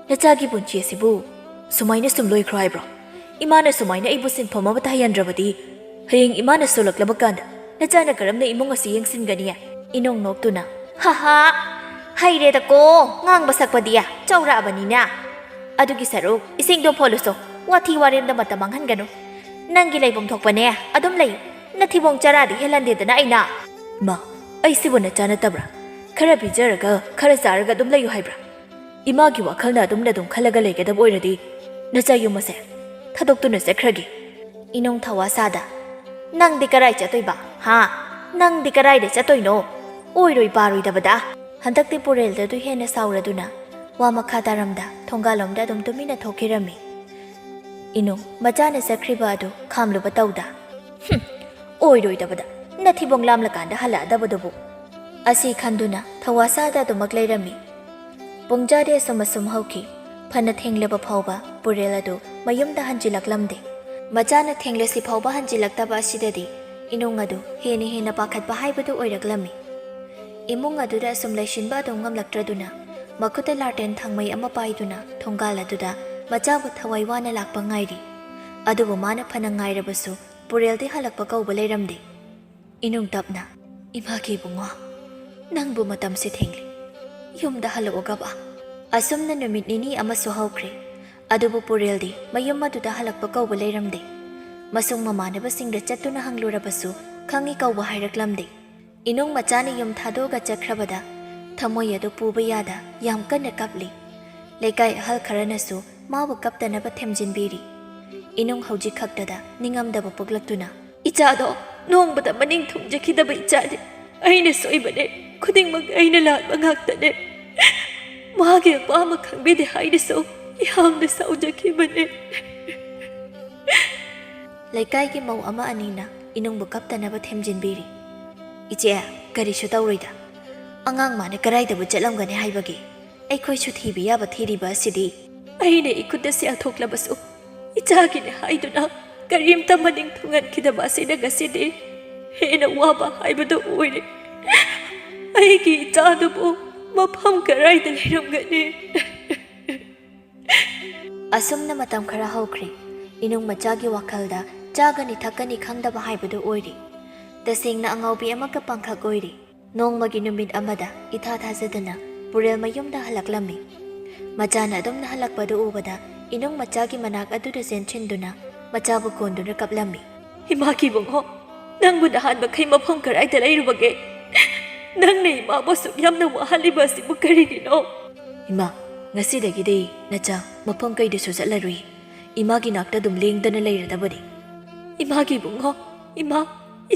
ꯅꯆꯥꯒꯤ ꯄꯨꯟꯁꯤ ꯑꯁꯤꯕꯨ ꯁꯨꯃꯥꯏꯅ ꯁꯨꯝ ꯂꯣꯏꯈ꯭ꯔꯣ ꯍꯥꯏꯕ꯭ꯔꯣ? ꯏꯃꯥꯅ ꯁꯨꯃꯥꯏꯅ ꯑꯩꯕꯨ ꯁꯤꯟꯐꯝ ꯑꯃꯇ ꯍꯩꯍꯟꯗ꯭ꯔꯕꯗꯤ ꯍꯌꯦꯡ ꯏꯃꯥꯅ ꯁꯣꯜꯂꯛꯂꯕ ꯀꯥꯟꯗ ꯅꯆꯥꯅ ꯀꯔꯝꯅ ꯏꯃꯨꯡ ꯑꯁꯤ ꯌꯦꯡꯁꯤꯟꯒꯅꯤ?" ꯏꯅꯨꯡ ꯅꯣꯛꯇꯨꯅ, "ꯍꯥꯍꯥ, ꯍꯩꯔꯦꯗꯀꯣ, ꯉꯥꯡꯕ ꯁꯛꯄꯗꯤ ꯆꯥꯎꯔꯛꯑꯕꯅꯤꯅ꯫ ꯑꯗꯨꯒꯤ ꯁꯔꯨꯛ ꯏꯁꯤꯡꯗꯣ ꯐꯣꯜꯂꯨꯁꯣ, ꯋꯥꯊꯤ ꯋꯥꯔꯦꯝꯗ ꯃꯇꯝ ꯃꯥꯡꯍꯟꯒꯅꯨ꯫ ꯅꯪꯒꯤ ꯂꯩꯐꯝ ꯊꯣꯛꯄꯅꯦ ꯑꯗꯨꯝ ꯂꯩꯌꯨ, ꯅꯊꯤꯕꯣꯡ ꯆꯔꯥꯗꯤ ꯍꯦꯜꯍꯟꯗꯦꯗꯅ ꯑꯩꯅ꯫" "ꯃꯥ, ꯑꯩꯁꯤꯕꯨ ꯅꯆꯥ ꯅꯠꯇꯕ꯭ꯔꯥ? ꯈꯔ ꯄꯤꯖꯔꯒ ꯈꯔ ꯆꯥꯔꯒ ꯑꯗꯨꯝ ꯂꯩꯌꯨ ꯍꯥꯏꯕ꯭ꯔꯥ? ꯏꯃꯥꯒꯤ ꯋꯥꯈꯜꯅ ꯑꯗꯨꯝꯅ ꯑꯗꯨꯝ ꯈꯜꯂꯒ ꯂꯩꯒꯗꯕ ꯑꯣꯏꯔꯗꯤ ꯅꯆꯥ ꯌꯨꯝ ꯑꯁꯦ ꯊꯥꯗꯣꯛꯇꯨꯅ ꯆꯠꯈ꯭ꯔꯒꯦ꯫" ꯏꯅꯨꯡ ꯊꯋꯥ ꯁꯥꯗ, "ꯅꯪꯗꯤ ꯀꯔꯥꯏ ꯆꯠꯇꯣꯏꯕ? ꯍꯥ? ꯅꯪꯗꯤ ꯀꯔꯥꯏꯗ ꯆꯠꯇꯣꯏꯅꯣ? ꯑꯣꯏꯔꯣꯏ ꯄꯥꯔꯣꯏꯗꯕꯗ!" ꯍꯟꯗꯛꯇꯤ ꯄꯨꯔꯦꯜꯗꯗꯨ ꯍꯦꯟꯅ ꯁꯥꯎꯔꯗꯨꯅ ꯋꯥ ꯃꯈꯥ ꯇꯥꯔꯝꯗ ꯊꯣꯡꯒꯥꯜꯂꯣꯝꯗ ꯑꯗꯨꯝ ꯇꯨꯃꯤꯟꯅ ꯊꯣꯛꯈꯤꯔꯝꯃꯤ꯫ ꯏꯅꯨꯡ ꯃꯆꯥꯅ ꯆꯠꯈ꯭ꯔꯤꯕ ꯑꯗꯨ ꯈꯥꯝꯂꯨꯕ ꯇꯧꯗ, "ꯍꯨꯝ, ꯑꯣꯏꯔꯣꯏꯗꯕꯗ, ꯅꯊꯤꯕꯣꯡ ꯂꯥꯝꯂꯀꯥꯟꯗ ꯍꯜꯂꯛꯑꯗꯕꯗꯨꯕꯨ!" ꯑꯁꯤ ꯈꯟꯗꯨꯅ ꯊꯋꯥ ꯁꯥꯗ ꯑꯗꯨꯃꯛ ꯂꯩꯔꯝꯃꯤ꯫ ꯄꯨꯡꯖꯥꯗꯤ ꯑꯁꯨꯝ ꯑꯁꯨꯝ ꯍꯧꯈꯤ꯫ ꯐꯅ ꯊꯦꯡꯂꯕ ꯐꯥꯎꯕ ꯄꯨꯔꯦꯜ ꯑꯗꯨ ꯃꯌꯨꯝꯗ ꯍꯟꯖꯤꯜꯂꯛꯂꯝꯗꯦ꯫ ꯃꯆꯥꯅ ꯊꯦꯡꯂꯁꯤ ꯐꯥꯎꯕ ꯍꯟꯖꯤꯜꯂꯛꯇꯕ ꯑꯁꯤꯗꯗꯤ ꯏꯅꯨꯡ ꯑꯗꯨ ꯍꯦꯟꯅ ꯍꯦꯟꯅ ꯄꯥꯈꯠꯄ ꯍꯥꯏꯕꯗꯨ ꯑꯣꯏꯔꯛꯂꯝꯃꯤ꯫ ꯏꯃꯨꯡ ꯑꯗꯨꯗ ꯑꯁꯨꯝ ꯂꯩꯁꯤꯟꯕ ꯑꯗꯨꯝ ꯉꯝꯂꯛꯇ꯭ꯔꯗꯨꯅ ꯃꯈꯨꯠꯇ ꯂꯥꯇꯦꯟ ꯊꯥꯡꯃꯩ ꯑꯃ ꯄꯥꯏꯗꯨꯅ ꯊꯣꯡꯒꯥꯜ ꯑꯗꯨꯗ ꯃꯆꯥꯕꯨ ꯊꯋꯥꯏ ꯋꯥꯅ ꯂꯥꯛꯄ ꯉꯥꯏꯔꯤ꯫ ꯑꯗꯨꯕꯨ ꯃꯥꯅ ꯐꯅ ꯉꯥꯏꯔꯕꯁꯨ ꯄꯨꯔꯦꯜꯗꯤ ꯍꯜꯂꯛꯄ ꯀꯧꯕ ꯂꯩꯔꯝꯗꯦ꯫ ꯏꯅꯨꯡ ꯇꯞꯅ, "ꯏꯃꯥꯒꯤ ꯏꯕꯨꯡꯉꯣ, ꯅꯪꯕꯨ ꯃꯇꯝꯁꯦ ꯊꯦꯡꯂꯦ꯫ ꯌꯨꯝꯗ ꯍꯜꯂꯛꯑꯣ ꯒꯕꯥ꯫" ꯑꯁꯨꯝꯅ ꯅꯨꯃꯤꯠ ꯅꯤꯅꯤ ꯑꯃꯁꯨ ꯍꯧꯈ꯭ꯔꯦ꯫ ꯑꯗꯨꯕꯨ ꯄꯨꯔꯦꯜꯗꯤ ꯃꯌꯨꯝ ꯑꯗꯨꯗ ꯍꯜꯂꯛꯄ ꯀꯧꯕ ꯂꯩꯔꯝꯗꯦ꯫ ꯃꯁꯨꯡ ꯃꯃꯥꯟꯅꯕꯁꯤꯡꯗ ꯆꯠꯇꯨꯅ ꯍꯪꯂꯨꯔꯕꯁꯨ ꯈꯪꯏ ꯀꯧꯕ ꯍꯥꯏꯔꯛꯂꯝꯗꯦ꯫ ꯏꯅꯨꯡ ꯃꯆꯥꯅ ꯌꯨꯝ ꯊꯥꯗꯣꯛꯑꯒ ꯆꯠꯈ꯭ꯔꯕꯗ ꯊꯃꯣꯏ ꯑꯗꯨ ꯄꯨꯕ ꯌꯥꯗ ꯌꯥꯝ ꯀꯟꯅ ꯀꯞꯂꯤ꯫ ꯂꯩꯀꯥꯏ ꯑꯍꯜ ꯈꯔꯅꯁꯨ ꯃꯥꯕꯨ ꯀꯞꯇꯅꯕ ꯊꯦꯝꯖꯤꯟꯕꯤꯔꯤ꯫ ꯏꯅꯨꯡ ꯍꯧꯖꯤꯛ ꯈꯛꯇꯗ ꯅꯤꯡꯉꯝꯗꯕ ꯄꯣꯛꯂꯛꯇꯨꯅ, "ꯏꯆꯥꯗꯣ ꯅꯣꯡꯃꯗ ꯃꯅꯤꯡ ꯊꯨꯡꯖꯈꯤꯗꯕ ꯏꯆꯥꯅꯤ꯫ ꯑꯩꯅ ꯁꯣꯏꯕꯅꯦ꯫ ꯈꯨꯗꯤꯡꯃꯛ ꯑꯩꯅ ꯂꯥꯟꯕ ꯉꯥꯛꯇꯅꯦ꯫ ꯃꯥꯒꯤ ꯑꯄꯥꯝꯕ ꯈꯪꯕꯤꯗꯦ ꯍꯥꯏꯅꯁꯨ ꯌꯥꯝꯅ ꯁꯥꯎꯖꯈꯤꯕꯅꯦ꯫" ꯂꯩꯀꯥꯏꯒꯤ ꯃꯧ ꯑꯃ ꯑꯅꯤꯅ ꯏꯅꯨꯡꯕꯨ ꯀꯞꯇꯅꯕ ꯊꯦꯝꯖꯤꯟꯕꯤꯔꯤ꯫ "ꯏꯆꯦ, ꯀꯔꯤꯁꯨ ꯇꯧꯔꯣꯏꯗ꯫ ꯑꯉꯥꯡ ꯃꯥꯅ ꯀꯗꯥꯏꯗꯕꯨ ꯆꯠꯂꯝꯒꯅꯤ ꯍꯥꯏꯕꯒꯦ? ꯑꯩꯈꯣꯏꯁꯨ ꯊꯤꯕ ꯌꯥꯕ ꯊꯤꯔꯤꯕ ꯑꯁꯤꯗꯤ꯫ ꯑꯩꯅ ꯏꯈꯨꯠꯇ ꯁꯦꯜ ꯊꯣꯛꯂꯕꯁꯨ ꯏꯆꯥꯒꯤꯅꯦ ꯍꯥꯏꯗꯨꯅ ꯀꯔꯤꯝꯇ ꯃꯅꯤꯡ ꯊꯨꯡꯍꯟꯈꯤꯗꯕ ꯑꯁꯤꯅ ꯉꯁꯤꯗꯤ ꯍꯦꯟꯅ ꯋꯥꯕ ꯍꯥꯏꯕꯗꯨ ꯑꯣꯏꯔꯦ꯫ ꯑꯩꯒꯤ ꯏꯆꯥꯗꯨꯕꯨ ꯃꯐꯝ ꯀꯗꯥꯏꯗ ꯂꯩꯔꯝꯒꯅꯤ?" ꯑꯁꯨꯝꯅ ꯃꯇꯝ ꯈꯔ ꯍꯧꯈ꯭ꯔꯦ꯫ ꯏꯅꯨꯡ ꯃꯆꯥꯒꯤ ꯋꯥꯈꯜꯗ ꯆꯥꯒꯅꯤ ꯊꯛꯀꯅꯤ ꯈꯪꯗꯕ ꯍꯥꯏꯕꯗꯨ ꯑꯣꯏꯔꯦ꯫ ꯇꯁꯦꯡꯅ ꯑꯉꯥꯎꯕꯤ ꯑꯃꯒ ꯄꯥꯡꯈꯛ ꯑꯣꯏꯔꯦ꯫ ꯅꯣꯡꯃꯒꯤ ꯅꯨꯃꯤꯠ ꯑꯃꯗ ꯏꯊꯥ ꯊꯥꯖꯗꯅ ꯄꯨꯔꯦꯜ ꯃꯌꯨꯝꯗ ꯍꯜꯂꯛꯂꯝꯃꯤ꯫ ꯃꯆꯥꯅ ꯑꯗꯨꯝꯅ ꯍꯜꯂꯛꯄꯗꯨ ꯎꯕꯗ ꯏꯅꯨꯡ ꯃꯆꯥꯒꯤ ꯃꯅꯥꯛ ꯑꯗꯨꯗ ꯆꯦꯟꯁꯤꯟꯗꯨꯅ ꯃꯆꯥꯕꯨ ꯀꯣꯟꯗꯨꯅ ꯀꯞꯂꯝꯃꯤ꯫ "ꯏꯃꯥꯒꯤ ꯏꯕꯨꯡꯉꯣ, ꯅꯪꯕꯨ ꯅꯍꯥꯟ ꯃꯈꯩ ꯃꯐꯝ ꯀꯔꯥꯏꯗ ꯂꯩꯔꯨꯕꯒꯦ? ꯅꯪꯅ ꯏꯃꯥꯕꯨ ꯑꯁꯨꯛ ꯌꯥꯝꯅ ꯋꯥꯍꯜꯂꯤꯕ ꯑꯁꯤꯕꯨ ꯀꯔꯤꯒꯤꯅꯣ?" "ꯏꯃꯥ, ꯉꯁꯤꯗꯒꯤꯗꯤ ꯅꯆꯥ ꯃꯐꯝ ꯀꯩꯗꯁꯨ ꯆꯠꯂꯔꯨꯏ꯫ ꯏꯃꯥꯒꯤ ꯅꯥꯛꯇ ꯑꯗꯨꯝ ꯂꯦꯡꯗꯅ ꯂꯩꯔꯗꯕꯅꯤ꯫" "ꯏꯃꯥꯒꯤ ꯏꯕꯨꯡꯉꯣ, ꯏꯃꯥ,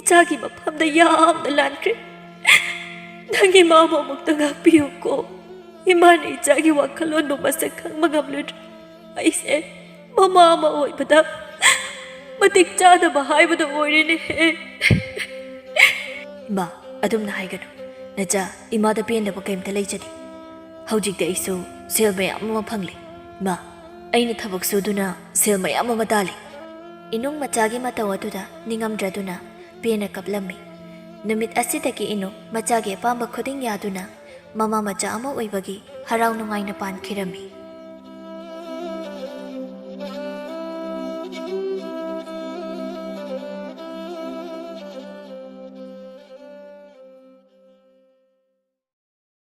ꯏꯆꯥꯒꯤ ꯃꯐꯝꯗ ꯌꯥꯝꯅ ꯂꯥꯟꯈ꯭ꯔꯦ꯫ ꯅꯪ ꯏꯃꯥꯕꯨ ꯑꯃꯨꯛꯇ ꯉꯥꯛꯄꯤꯌꯨꯀꯣ꯫ ꯏꯃꯥꯅ ꯏꯆꯥꯒꯤ ꯋꯥꯈꯜꯂꯣꯟꯕꯨ ꯃꯁꯛ ꯈꯪꯕ ꯉꯝꯂꯨꯗ꯭ꯔꯦ꯫ ꯑꯩꯁꯦ ꯃꯃꯥ ꯑꯃ ꯑꯣꯏꯕꯗ ꯃꯇꯤꯛ ꯆꯥꯗꯕ ꯍꯥꯏꯕꯗꯨ ꯑꯣꯏꯔꯦꯅꯦꯍꯦ꯫" "ꯏꯃꯥ, ꯑꯗꯨꯝꯅ ꯍꯥꯏꯒꯅꯨ꯫ ꯅꯆꯥ, ꯏꯃꯥꯗ ꯄꯦꯟꯗꯕ ꯀꯩꯝꯇ ꯂꯩꯖꯗꯦ꯫ ꯍꯧꯖꯤꯛꯇꯤ ꯑꯩꯁꯨ ꯁꯦꯜ ꯃꯌꯥꯝ ꯑꯃ ꯐꯪꯂꯦ꯫ ꯏꯃꯥ, ꯑꯩꯅ ꯊꯕꯛ ꯁꯨꯗꯨꯅ ꯁꯦꯜ ꯃꯌꯥꯝ ꯑꯃ ꯇꯥꯜꯂꯤ꯫" ꯏꯅꯨꯡ ꯃꯆꯥꯒꯤ ꯃꯇꯧ ꯑꯗꯨꯗ ꯅꯤꯡꯉꯝꯗ꯭ꯔꯗꯨꯅ ꯄꯦꯟꯅ ꯀꯞꯂꯝꯃꯤ꯫ ꯅꯨꯃꯤꯠ ꯑꯁꯤꯗꯒꯤ ꯏꯅꯨꯡ ꯃꯆꯥꯒꯤ ꯑꯄꯥꯝꯕ ꯈꯨꯗꯤꯡ ꯌꯥꯗꯨꯅ ꯃꯃꯥ ꯃꯆꯥ ꯑꯃ ꯑꯣꯏꯕꯒꯤ ꯍꯔꯥꯎ ꯅꯨꯡꯉꯥꯏꯅ ꯄꯥꯟꯈꯤꯔꯝꯃꯤ꯫